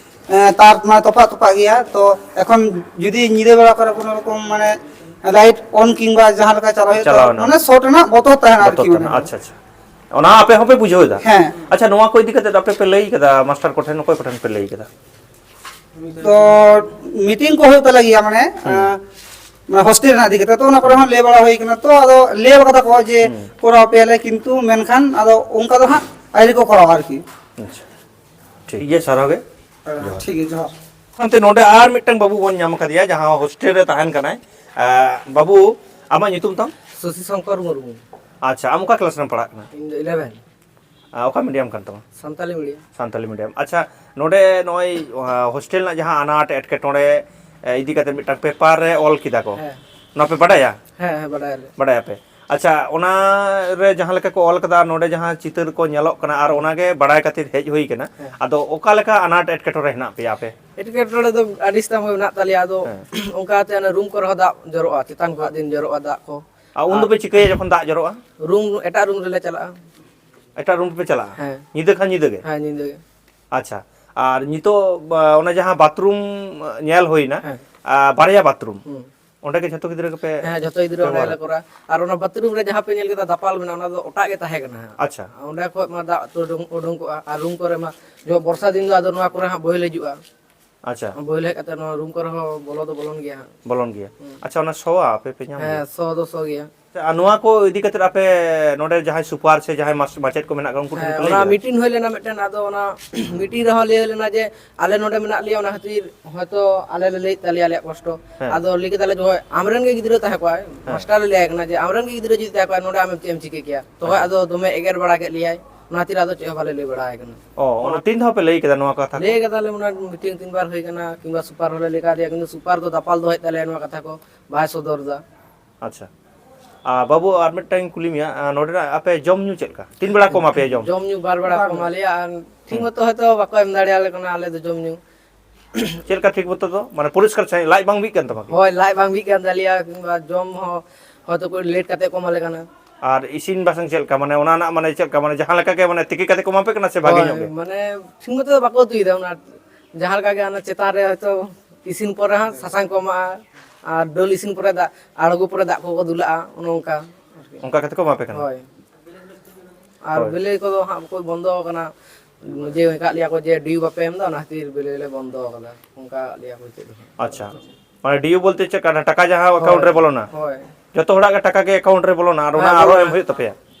ᱮᱸ, ᱛᱟᱨ ᱢᱟᱱᱮ ᱛᱚᱯᱟᱜ ᱛᱚᱯᱟᱜ ᱜᱮᱭᱟ᱾ ᱛᱚ ᱮᱠᱷᱚᱱ ᱡᱩᱫᱤ ᱧᱤᱫᱟᱹ ᱵᱮᱲᱟ ᱠᱚᱨᱮ ᱠᱳᱱᱳ ᱨᱚᱠᱚᱢ ᱢᱟᱱᱮ ᱞᱟᱭᱤᱴ ᱚᱱ ᱠᱤᱝᱵᱟ ᱡᱟᱦᱟᱸ ᱞᱮᱠᱟ ᱪᱟᱞᱟᱣ ᱦᱩᱭᱩᱜ ᱪᱟᱞᱟᱣ ᱛᱟᱦᱮᱸᱫ, ᱮᱱᱟ᱾ ᱢᱟᱱᱮ ᱥᱚᱨᱴ ᱨᱮᱱᱟᱜ ᱵᱚᱛᱚᱨ ᱛᱟᱦᱮᱱᱟ ᱵᱚᱛᱚᱨ ᱟᱨᱠᱤ, ᱛᱟᱦᱮᱱᱟ, ᱢᱟᱱᱮ᱾ ᱟᱪᱪᱷᱟ, ᱟᱪᱪᱷᱟ᱾ ᱚᱱᱟ ᱟᱯᱮ ᱦᱚᱸᱯᱮ ᱵᱩᱡᱷᱟᱹᱣ ᱮᱫᱟ? ᱦᱮᱸ᱾ ᱟᱪᱪᱷᱟ, ᱱᱚᱣᱟ ᱠᱚ ᱤᱫᱤ ᱠᱟᱛᱮ ᱟᱯᱮ ᱯᱮ ᱞᱟᱹᱭ ᱠᱟᱫᱟ ᱢᱟᱥᱴᱟᱨ ᱠᱚᱴᱷᱮᱱ, ᱚᱠᱚᱭ ᱠᱚᱴᱷᱮᱱ ᱯᱮ ᱞᱟᱹᱭ ᱠᱟᱫᱟ? ᱛᱚ ᱢᱤᱴᱤᱝ ᱠᱚ ᱦᱩᱭᱩᱜ ᱛᱟᱞᱮ ᱜᱮᱭᱟ, ᱢᱟᱱᱮ, ᱦᱩᱸ᱾ ᱟᱸ, ᱢᱟᱱᱮ ᱦᱳᱥᱴᱮᱞ ᱨᱮᱱᱟᱜ ᱤᱫᱤ ᱠᱟᱛᱮ, ᱛᱚ ᱚᱱᱟ ᱠᱚᱨᱮ ᱦᱚᱸ ᱞᱟᱹᱭ ᱵᱟᱲᱟ ᱦᱩᱭ ᱠᱟᱱᱟ, ᱛᱚ ᱟᱫᱚ ᱞᱟᱹᱭ ᱠᱟᱫᱟ ᱠᱚ ᱡᱮ ᱦᱩᱸ᱾ ᱠᱚᱨᱟᱣ ᱯᱮᱭᱟᱞᱮ, ᱠᱤᱱᱛᱩ ᱢᱮᱱᱠᱷᱟᱱ ᱟᱫᱚ ᱚᱱᱠᱟ ᱫᱚ ᱦᱟᱸᱜ ᱟᱹᱣᱨᱤ ᱠᱚ ᱠᱚᱨᱟᱣᱟ ᱟᱨᱠᱤ᱾ ᱟᱪᱪᱷᱟ, ᱴᱷᱤᱠ ᱜᱮᱭᱟ, ᱥᱟᱨᱦᱟᱣ ᱜᱮ᱾ ᱦᱮᱸ, ᱡᱚᱦᱟᱨ᱾ ᱴᱷᱤᱠ ᱜᱮᱭᱟ, ᱡᱚᱦᱟᱨ᱾ ᱚᱱᱛᱮ ᱱᱚᱰᱮ ᱟᱨ ᱢᱤᱫᱴᱟᱝ ᱵᱟᱹᱵᱩ ᱵᱚᱱ ᱧᱟᱢ ᱟᱠᱟᱫᱮᱭᱟ, ᱡᱟᱦᱟᱸ ᱦᱳᱥᱴᱮᱞ ᱨᱮ ᱛᱟᱦᱮᱱ ᱠᱟᱱᱟᱭ᱾ ᱟᱸ, ᱵᱟᱹᱵᱩ, ᱟᱢᱟᱜ ᱧᱩᱛᱩᱢ ᱛᱟᱢ? ᱥᱚᱥᱤ ᱥᱚᱝᱠᱚᱨ ᱢᱩᱨᱢᱩ᱾ ᱟᱪᱪᱷᱟ, ᱟᱢ ᱚᱠᱟ ᱠᱞᱟᱥ ᱨᱮᱢ ᱯᱟᱲᱦᱟᱜ ᱠᱟᱱᱟ? ᱤᱧ ᱫᱚ ᱤᱞᱮᱵᱷᱮᱱ᱾ ᱟᱨ ᱚᱠᱟ ᱢᱤᱰᱤᱭᱟᱢ ᱠᱟᱱ ᱛᱟᱢᱟ? ᱥᱟᱱᱛᱟᱞᱤ ᱢᱤᱰᱤᱭᱟᱢ᱾ ᱥᱟᱱᱛᱟᱞᱤ ᱢᱤᱰᱤᱭᱟᱢ᱾ ᱟᱪᱪᱷᱟ, ᱱᱚᱰᱮ ᱱᱚᱜᱼᱚᱭ, ᱟᱸ, ᱦᱳᱥᱴᱮᱞ ᱨᱮᱱᱟᱜ ᱡᱟᱦᱟᱸ ᱟᱱᱟᱴ ᱮᱴᱠᱮᱴᱚᱬᱮ, ᱮ, ᱤᱫᱤ ᱠᱟᱛᱮ ᱢᱤᱫᱴᱟᱝ ᱯᱮᱯᱟᱨ ᱨᱮ ᱚᱞ ᱠᱮᱫᱟ ᱠᱚ᱾ ᱦᱮᱸ᱾ ᱱᱚᱣᱟ ᱯᱮ ᱵᱟᱰᱟᱭᱟ? ᱦᱮᱸ, ᱦᱮᱸ, ᱵᱟᱰᱟᱭᱟᱞᱮ᱾ ᱵᱟᱰᱟᱭᱟᱯᱮ? ᱟᱪᱪᱷᱟ, ᱚᱱᱟ ᱨᱮ ᱡᱟᱦᱟᱸ ᱞᱮᱠᱟ ᱠᱚ ᱚᱞ ᱠᱟᱫᱟ, ᱱᱚᱰᱮ ᱡᱟᱦᱟᱸ ᱪᱤᱛᱟᱹᱨ ᱠᱚ ᱧᱮᱞᱚᱜ ᱠᱟᱱᱟ, ᱟᱨ ᱚᱱᱟᱜᱮ ᱵᱟᱰᱟᱭ ᱠᱟᱛᱮ ᱦᱮᱡ ᱦᱩᱭ ᱠᱟᱱᱟ᱾ ᱦᱮᱸ᱾ ᱟᱫᱚ ᱚᱠᱟ ᱞᱮᱠᱟ ᱟᱱᱟᱴ ᱮᱴᱠᱮᱴᱚᱬᱮ ᱦᱮᱱᱟᱜ ᱯᱮᱭᱟ ᱟᱯᱮ? ᱮᱴᱠᱮᱴᱚᱬᱮ ᱫᱚ ᱟᱹᱰᱤ ᱥᱟᱛᱟᱢ ᱜᱮ ᱢᱮᱱᱟᱜ ᱛᱟᱞᱮᱭᱟ᱾ ᱟᱫᱚ ᱦᱮᱸ᱾ ᱚᱱᱠᱟᱛᱮ ᱚᱱᱟ ᱨᱩᱢ ᱠᱚᱨᱮ ᱦᱚᱸ ᱫᱟᱜ ᱡᱚᱨᱚᱜᱼᱟ, ᱪᱮᱛᱟᱱ ᱠᱷᱚᱱᱟᱜ ᱫᱤᱱ ᱡᱚᱨᱚᱜᱼᱟ ᱫᱟᱜ ᱠᱚ᱾ ᱟᱨ ᱩᱱ ᱟᱨ ᱫᱚᱯᱮ ᱪᱤᱠᱟᱹᱭᱟ ᱡᱚᱠᱷᱚᱱ ᱫᱟᱜ ᱡᱚᱨᱚᱜᱼᱟ? ᱨᱩᱢ, ᱮᱴᱟᱜ ᱨᱩᱢ ᱨᱮᱞᱮ ᱪᱟᱞᱟᱜᱼᱟ᱾ ᱮᱴᱟᱜ ᱨᱩᱢ ᱯᱮ ᱪᱟᱞᱟᱜᱼᱟ? ᱦᱮᱸ᱾ ᱧᱤᱫᱟᱹ ᱠᱷᱟᱱ ᱧᱤᱫᱟᱹ ᱜᱮ? ᱦᱮᱸ, ᱧᱤᱫᱟᱹ ᱜᱮ᱾ ᱟᱪᱪᱷᱟ, ᱟᱨ ᱱᱤᱛᱚᱜ, ᱵᱟ, ᱚᱱᱟ ᱡᱟᱦᱟᱸ ᱵᱟᱛᱷᱨᱩᱢ ᱧᱮᱞ ᱦᱩᱭᱱᱟ, ᱦᱮᱸ᱾ ᱟ, ᱵᱟᱨᱭᱟ ᱵᱟᱛᱷᱨᱩᱢ, ᱦᱩᱸ᱾ ᱚᱸᱰᱮ ᱜᱮ ᱡᱷᱚᱛᱚ ᱜᱤᱫᱽᱨᱟᱹ ᱜᱮᱯᱮ ᱦᱮᱸ, ᱡᱷᱚᱛᱚ ᱜᱤᱫᱽᱨᱟᱹ ᱚᱸᱰᱮ ᱵᱮᱵᱚᱦᱟᱨᱟ? ᱜᱮᱞᱮ ᱠᱚᱨᱟᱣᱟ᱾ ᱟᱨ ᱚᱱᱟ ᱵᱟᱛᱷᱨᱩᱢ ᱨᱮ ᱡᱟᱦᱟᱸ ᱯᱮ ᱧᱮᱞ ᱠᱮᱫᱟ ᱫᱟᱯᱟᱞ ᱢᱮᱱᱟᱜᱼᱟ, ᱚᱱᱟ ᱫᱚ ᱚᱴᱟᱜ ᱜᱮ ᱛᱟᱦᱮᱸ ᱠᱟᱱᱟ ᱦᱟᱸᱜ᱾ ᱟᱪᱪᱷᱟ᱾ ᱚᱸᱰᱮ ᱠᱷᱚᱡ ᱢᱟ ᱫᱟᱜ ᱛᱚ ᱩᱰᱩᱝ, ᱩᱰᱩᱝ ᱠᱚᱜᱼᱟ᱾ ᱟᱨ ᱨᱩᱢ ᱠᱚᱨᱮ ᱢᱟ ᱡᱚ-, ᱵᱚᱨᱥᱟ ᱫᱤᱱ ᱫᱚ ᱟᱫᱚ ᱱᱚᱣᱟ ᱠᱚᱨᱮ ᱦᱟᱸᱜ ᱵᱚᱦᱮᱞ ᱦᱤᱡᱩᱜᱼᱟ᱾ ᱟᱪᱪᱷᱟ᱾ ᱵᱚᱦᱮᱞ ᱦᱮᱡ ᱠᱟᱛᱮ ᱱᱚᱣᱟ ᱨᱩᱢ ᱠᱚᱨᱮ ᱦᱚᱸ ᱵᱚᱞᱚ ᱫᱚ ᱵᱚᱞᱚᱱ ᱜᱮᱭᱟ ᱦᱟᱸᱜ᱾ ᱵᱚᱞᱚᱱ ᱜᱮᱭᱟ᱾ ᱦᱩᱸ᱾ ᱟᱪᱪᱷᱟ, ᱚᱱᱟ ᱥᱚᱣᱟ ᱟᱯᱮ ᱯᱮ ᱧᱟᱢ ᱦᱮᱸ, ᱜᱮᱭᱟ? ᱥᱚ ᱫᱚ ᱥᱚ ᱜᱮᱭᱟ᱾ ᱟᱨ ᱱᱚᱣᱟ ᱠᱚ ᱤᱫᱤ ᱠᱟᱛᱮ ᱟᱯᱮ ᱱᱚᱰᱮ ᱡᱟᱦᱟᱸᱭ ᱥᱩᱯᱟᱨ ᱥᱮ ᱡᱟᱦᱟᱸᱭ ᱢᱟᱥ-, ᱢᱟᱪᱮᱫ ᱠᱚ ᱢᱮᱱᱟᱜ ᱠᱚᱣᱟ, ᱩᱱᱠᱩ ᱴᱷᱮᱱ ᱦᱮᱸ, ᱯᱮ ᱞᱟᱹᱭ ᱚᱱᱟ ᱠᱮᱫᱟ? ᱢᱤᱴᱤᱝ ᱦᱩᱭ ᱞᱮᱱᱟ ᱢᱤᱫᱴᱮᱱ, ᱟᱫᱚ ᱚᱱᱟ ᱢᱤᱴᱤᱝ ᱨᱮᱦᱚᱸ ᱞᱟᱹᱭ ᱦᱩᱭ ᱞᱮᱱᱟ ᱡᱮ ᱟᱞᱮ ᱱᱚᱰᱮ ᱢᱮᱱᱟᱜ ᱞᱮᱭᱟ, ᱚᱱᱟ ᱠᱷᱟᱹᱛᱤᱨ ᱦᱚᱭᱛᱚ ᱟᱞᱮ ᱞᱮ ᱞᱟᱹᱭᱮᱫ ᱛᱟᱞᱮᱭᱟ ᱟᱞᱮᱭᱟᱜ ᱠᱚᱥᱴᱚ᱾ ᱦᱮᱸ᱾ ᱟᱫᱚ ᱞᱟᱹᱭ ᱠᱮᱫᱟᱞᱮ, ᱡᱚᱠᱷᱚᱱ ᱟᱢᱨᱮᱱ ᱜᱮ ᱜᱤᱫᱽᱨᱟᱹ ᱛᱟᱦᱮᱸ ᱠᱚᱜᱼᱟᱭ, ᱦᱮᱸ᱾ ᱢᱟᱥᱴᱟᱨ ᱞᱮ ᱞᱟᱹᱭ ᱟᱭ ᱠᱟᱱᱟ ᱡᱮ ᱟᱢᱨᱮᱱ ᱜᱮ ᱜᱤᱫᱽᱨᱟᱹ ᱡᱩᱫᱤ ᱛᱟᱦᱮᱸ ᱠᱚᱜᱼᱟᱭ, ᱱᱚᱰᱮ ᱟᱢᱮᱢ ᱪᱮᱫ ᱮᱢ ᱪᱤᱠᱟᱹ ᱠᱮᱭᱟ? ᱛᱚᱠᱷᱚᱱ ᱟᱪᱪᱷᱟ᱾ ᱟᱫᱚ ᱫᱚᱢᱮ ᱮᱜᱮᱨ ᱵᱟᱲᱟ ᱠᱮᱫ ᱞᱮᱭᱟᱭ, ᱚᱱᱟ ᱠᱷᱟᱹᱛᱤᱨ ᱟᱫᱚ ᱪᱮᱫ ᱦᱚᱸ ᱵᱟᱞᱮ ᱞᱟᱹᱭ ᱵᱟᱲᱟ ᱟᱭ ᱠᱟᱱᱟ᱾ ᱚ, ᱚᱱᱟ ᱛᱤᱱ ᱫᱷᱟᱣ ᱯᱮ ᱞᱟᱹᱭ ᱠᱮᱫᱟ ᱱᱚᱣᱟ ᱠᱟᱛᱷᱟ ᱠᱚ? ᱞᱟᱹᱭ ᱠᱟᱫᱟᱞᱮ, ᱚᱱᱟ ᱢᱤᱴᱤᱝ ᱛᱤᱱ ᱵᱟᱨ ᱦᱩᱭ ᱠᱟᱱᱟ, ᱠᱤᱝᱵᱟ ᱥᱩᱯᱟᱨ ᱦᱚᱸᱞᱮ ᱞᱟᱹᱭ ᱠᱟᱫᱮᱭᱟ, ᱠᱤᱱᱛᱩ ᱥᱩᱯᱟᱨ ᱫᱚ ᱫᱟᱯᱟᱞ ᱫᱚᱦᱚᱭᱮᱫ ᱛᱟᱞᱮᱭᱟ ᱱᱚᱣᱟ ᱠᱟᱛᱷᱟ ᱠᱚ, ᱵᱟᱭ ᱥᱚᱫᱚᱨ ᱫᱟ᱾ ᱟᱪᱪᱷᱟ᱾ ᱟᱨ ᱵᱟᱹᱵᱩ, ᱟᱨ ᱢᱤᱫᱴᱟᱝ ᱤᱧ ᱠᱩᱞᱤ ᱢᱮᱭᱟ, ᱟᱨ ᱱᱚᱰᱮᱱᱟᱜ ᱟᱯᱮ ᱡᱚᱢ ᱧᱩ ᱪᱮᱫ ᱞᱮᱠᱟ? ᱛᱤᱱ ᱵᱮᱲᱟ ᱠᱚ ᱮᱢᱟ ᱯᱮᱭᱟ ᱡᱚᱢ? ᱡᱚᱢ ᱧᱩ ᱵᱟᱨ ᱵᱮᱲᱟ ᱠᱚ ᱮᱢᱟ ᱞᱮᱭᱟ, ᱟᱨ ᱴᱷᱤᱠ ᱦᱩᱸ᱾ ᱢᱚᱛᱚ ᱦᱚᱭᱛᱚ ᱵᱟᱠᱚ ᱮᱢ ᱫᱟᱲᱮᱭᱟᱞᱮ ᱠᱟᱱᱟ ᱟᱞᱮ ᱫᱚ ᱡᱚᱢ ᱧᱩ᱾ ᱪᱮᱫ ᱞᱮᱠᱟ ᱴᱷᱤᱠ ᱢᱚᱛᱚ ᱫᱚ? ᱢᱟᱱᱮ ᱯᱚᱨᱤᱥᱠᱟᱨ ᱥᱟᱺᱦᱤᱡ ᱞᱟᱡ ᱵᱟᱝ ᱵᱤᱜ ᱠᱟᱱ ᱛᱟᱢᱟ ᱠᱤ? ᱦᱳᱭ, ᱞᱟᱡ ᱵᱟᱝ ᱵᱤᱜ ᱠᱟᱱ ᱛᱟᱞᱮᱭᱟ, ᱠᱤᱝᱵᱟ ᱡᱚᱢ ᱦᱚᱸ ᱦᱚᱭᱛᱚ ᱠᱚ ᱞᱮᱴ ᱠᱟᱛᱮ ᱠᱚ ᱮᱢᱟᱞᱮ ᱠᱟᱱᱟ᱾ ᱟᱨ ᱤᱥᱤᱱ ᱵᱟᱥᱟᱝ ᱪᱮᱫ ᱞᱮᱠᱟ? ᱢᱟᱱᱮ ᱚᱱᱟ ᱨᱮᱱᱟᱜ ᱢᱟᱱᱮ ᱪᱮᱫ ᱞᱮᱠᱟ? ᱢᱟᱱᱮ ᱡᱟᱦᱟᱸ ᱞᱮᱠᱟ ᱜᱮ ᱢᱟᱱᱮ ᱛᱤᱠᱤ ᱠᱟᱛᱮ ᱠᱚ ᱮᱢᱟ ᱯᱮ ᱠᱟᱱᱟ ᱥᱮ ᱵᱷᱟᱜᱮ ᱦᱳᱭ, ᱧᱚᱜ ᱜᱮ? ᱢᱟᱱᱮ ᱴᱷᱤᱠ ᱢᱚᱛᱚ ᱫᱚ ᱵᱟᱠᱚ ᱩᱛᱩᱭᱮᱫᱟ, ᱚᱱᱟ ᱡᱟᱦᱟᱸ ᱞᱮᱠᱟ ᱜᱮ ᱚᱱᱟ ᱪᱮᱛᱟᱱ ᱨᱮ ᱦᱚᱭᱛᱚ ᱤᱥᱤᱱ ᱯᱚᱨᱮ ᱦᱟᱸᱜ ᱥᱟᱥᱟᱝ ᱠᱚ ᱮᱢᱟᱜᱼᱟ, ᱟᱨ ᱫᱟᱹᱞ ᱤᱥᱤᱱ ᱯᱚᱨᱮ ᱫᱟᱜ, ᱟᱬᱜᱚ ᱯᱚᱨᱮ ᱫᱟᱜ ᱠᱚᱠᱚ ᱫᱩᱞᱟᱜᱼᱟ, ᱚᱱᱮ ᱚᱱᱠᱟ ᱟᱨᱠᱤ᱾ ᱚᱱᱠᱟ ᱠᱟᱛᱮ ᱠᱚ ᱮᱢᱟ ᱯᱮ ᱠᱟᱱᱟ? ᱦᱳᱭ᱾ ᱟᱨ ᱦᱳᱭ᱾ ᱵᱤᱞᱤ ᱠᱚᱫᱚ ᱦᱟᱸᱜ ᱠᱚ ᱵᱚᱱᱫᱚ ᱟᱠᱟᱱᱟ, ᱡᱮ ᱢᱮᱛᱟᱜ ᱞᱮᱭᱟ ᱠᱚ ᱡᱮ ᱰᱤᱭᱩ ᱵᱟᱯᱮ ᱮᱢ ᱮᱫᱟ, ᱚᱱᱟ ᱠᱷᱟᱹᱛᱤᱨ ᱵᱤᱞᱤ ᱞᱮ ᱵᱚᱱᱫᱚ ᱟᱠᱟᱫᱟ, ᱚᱱᱠᱟ ᱟᱠᱟᱫ ᱞᱮᱭᱟ ᱠᱚ ᱪᱮᱫ ᱦᱚᱸ᱾ ᱟᱪᱪᱷᱟ, ᱢᱟᱱᱮ ᱰᱤᱭᱩ ᱵᱚᱞᱛᱮ ᱪᱮᱫ ᱠᱟᱱᱟ? ᱴᱟᱠᱟ ᱡᱟᱦᱟᱸ ᱮᱠᱟᱣᱩᱱᱴ ᱦᱳᱭ, ᱨᱮ ᱵᱚᱞᱚᱱᱟ? ᱦᱳᱭ᱾ ᱡᱚᱛᱚ ᱦᱚᱲᱟᱜ ᱜᱮ ᱴᱟᱠᱟ ᱜᱮ ᱮᱠᱟᱣᱩᱱᱴ ᱨᱮ ᱵᱚᱞᱚᱱᱟ ᱟᱨ ᱚᱱᱟ ᱦᱮᱸ, ᱟᱨᱚ ᱵᱚᱞᱚᱱᱟ᱾ ᱮᱢ ᱦᱩᱭᱩᱜ ᱛᱟᱯᱮᱭᱟ?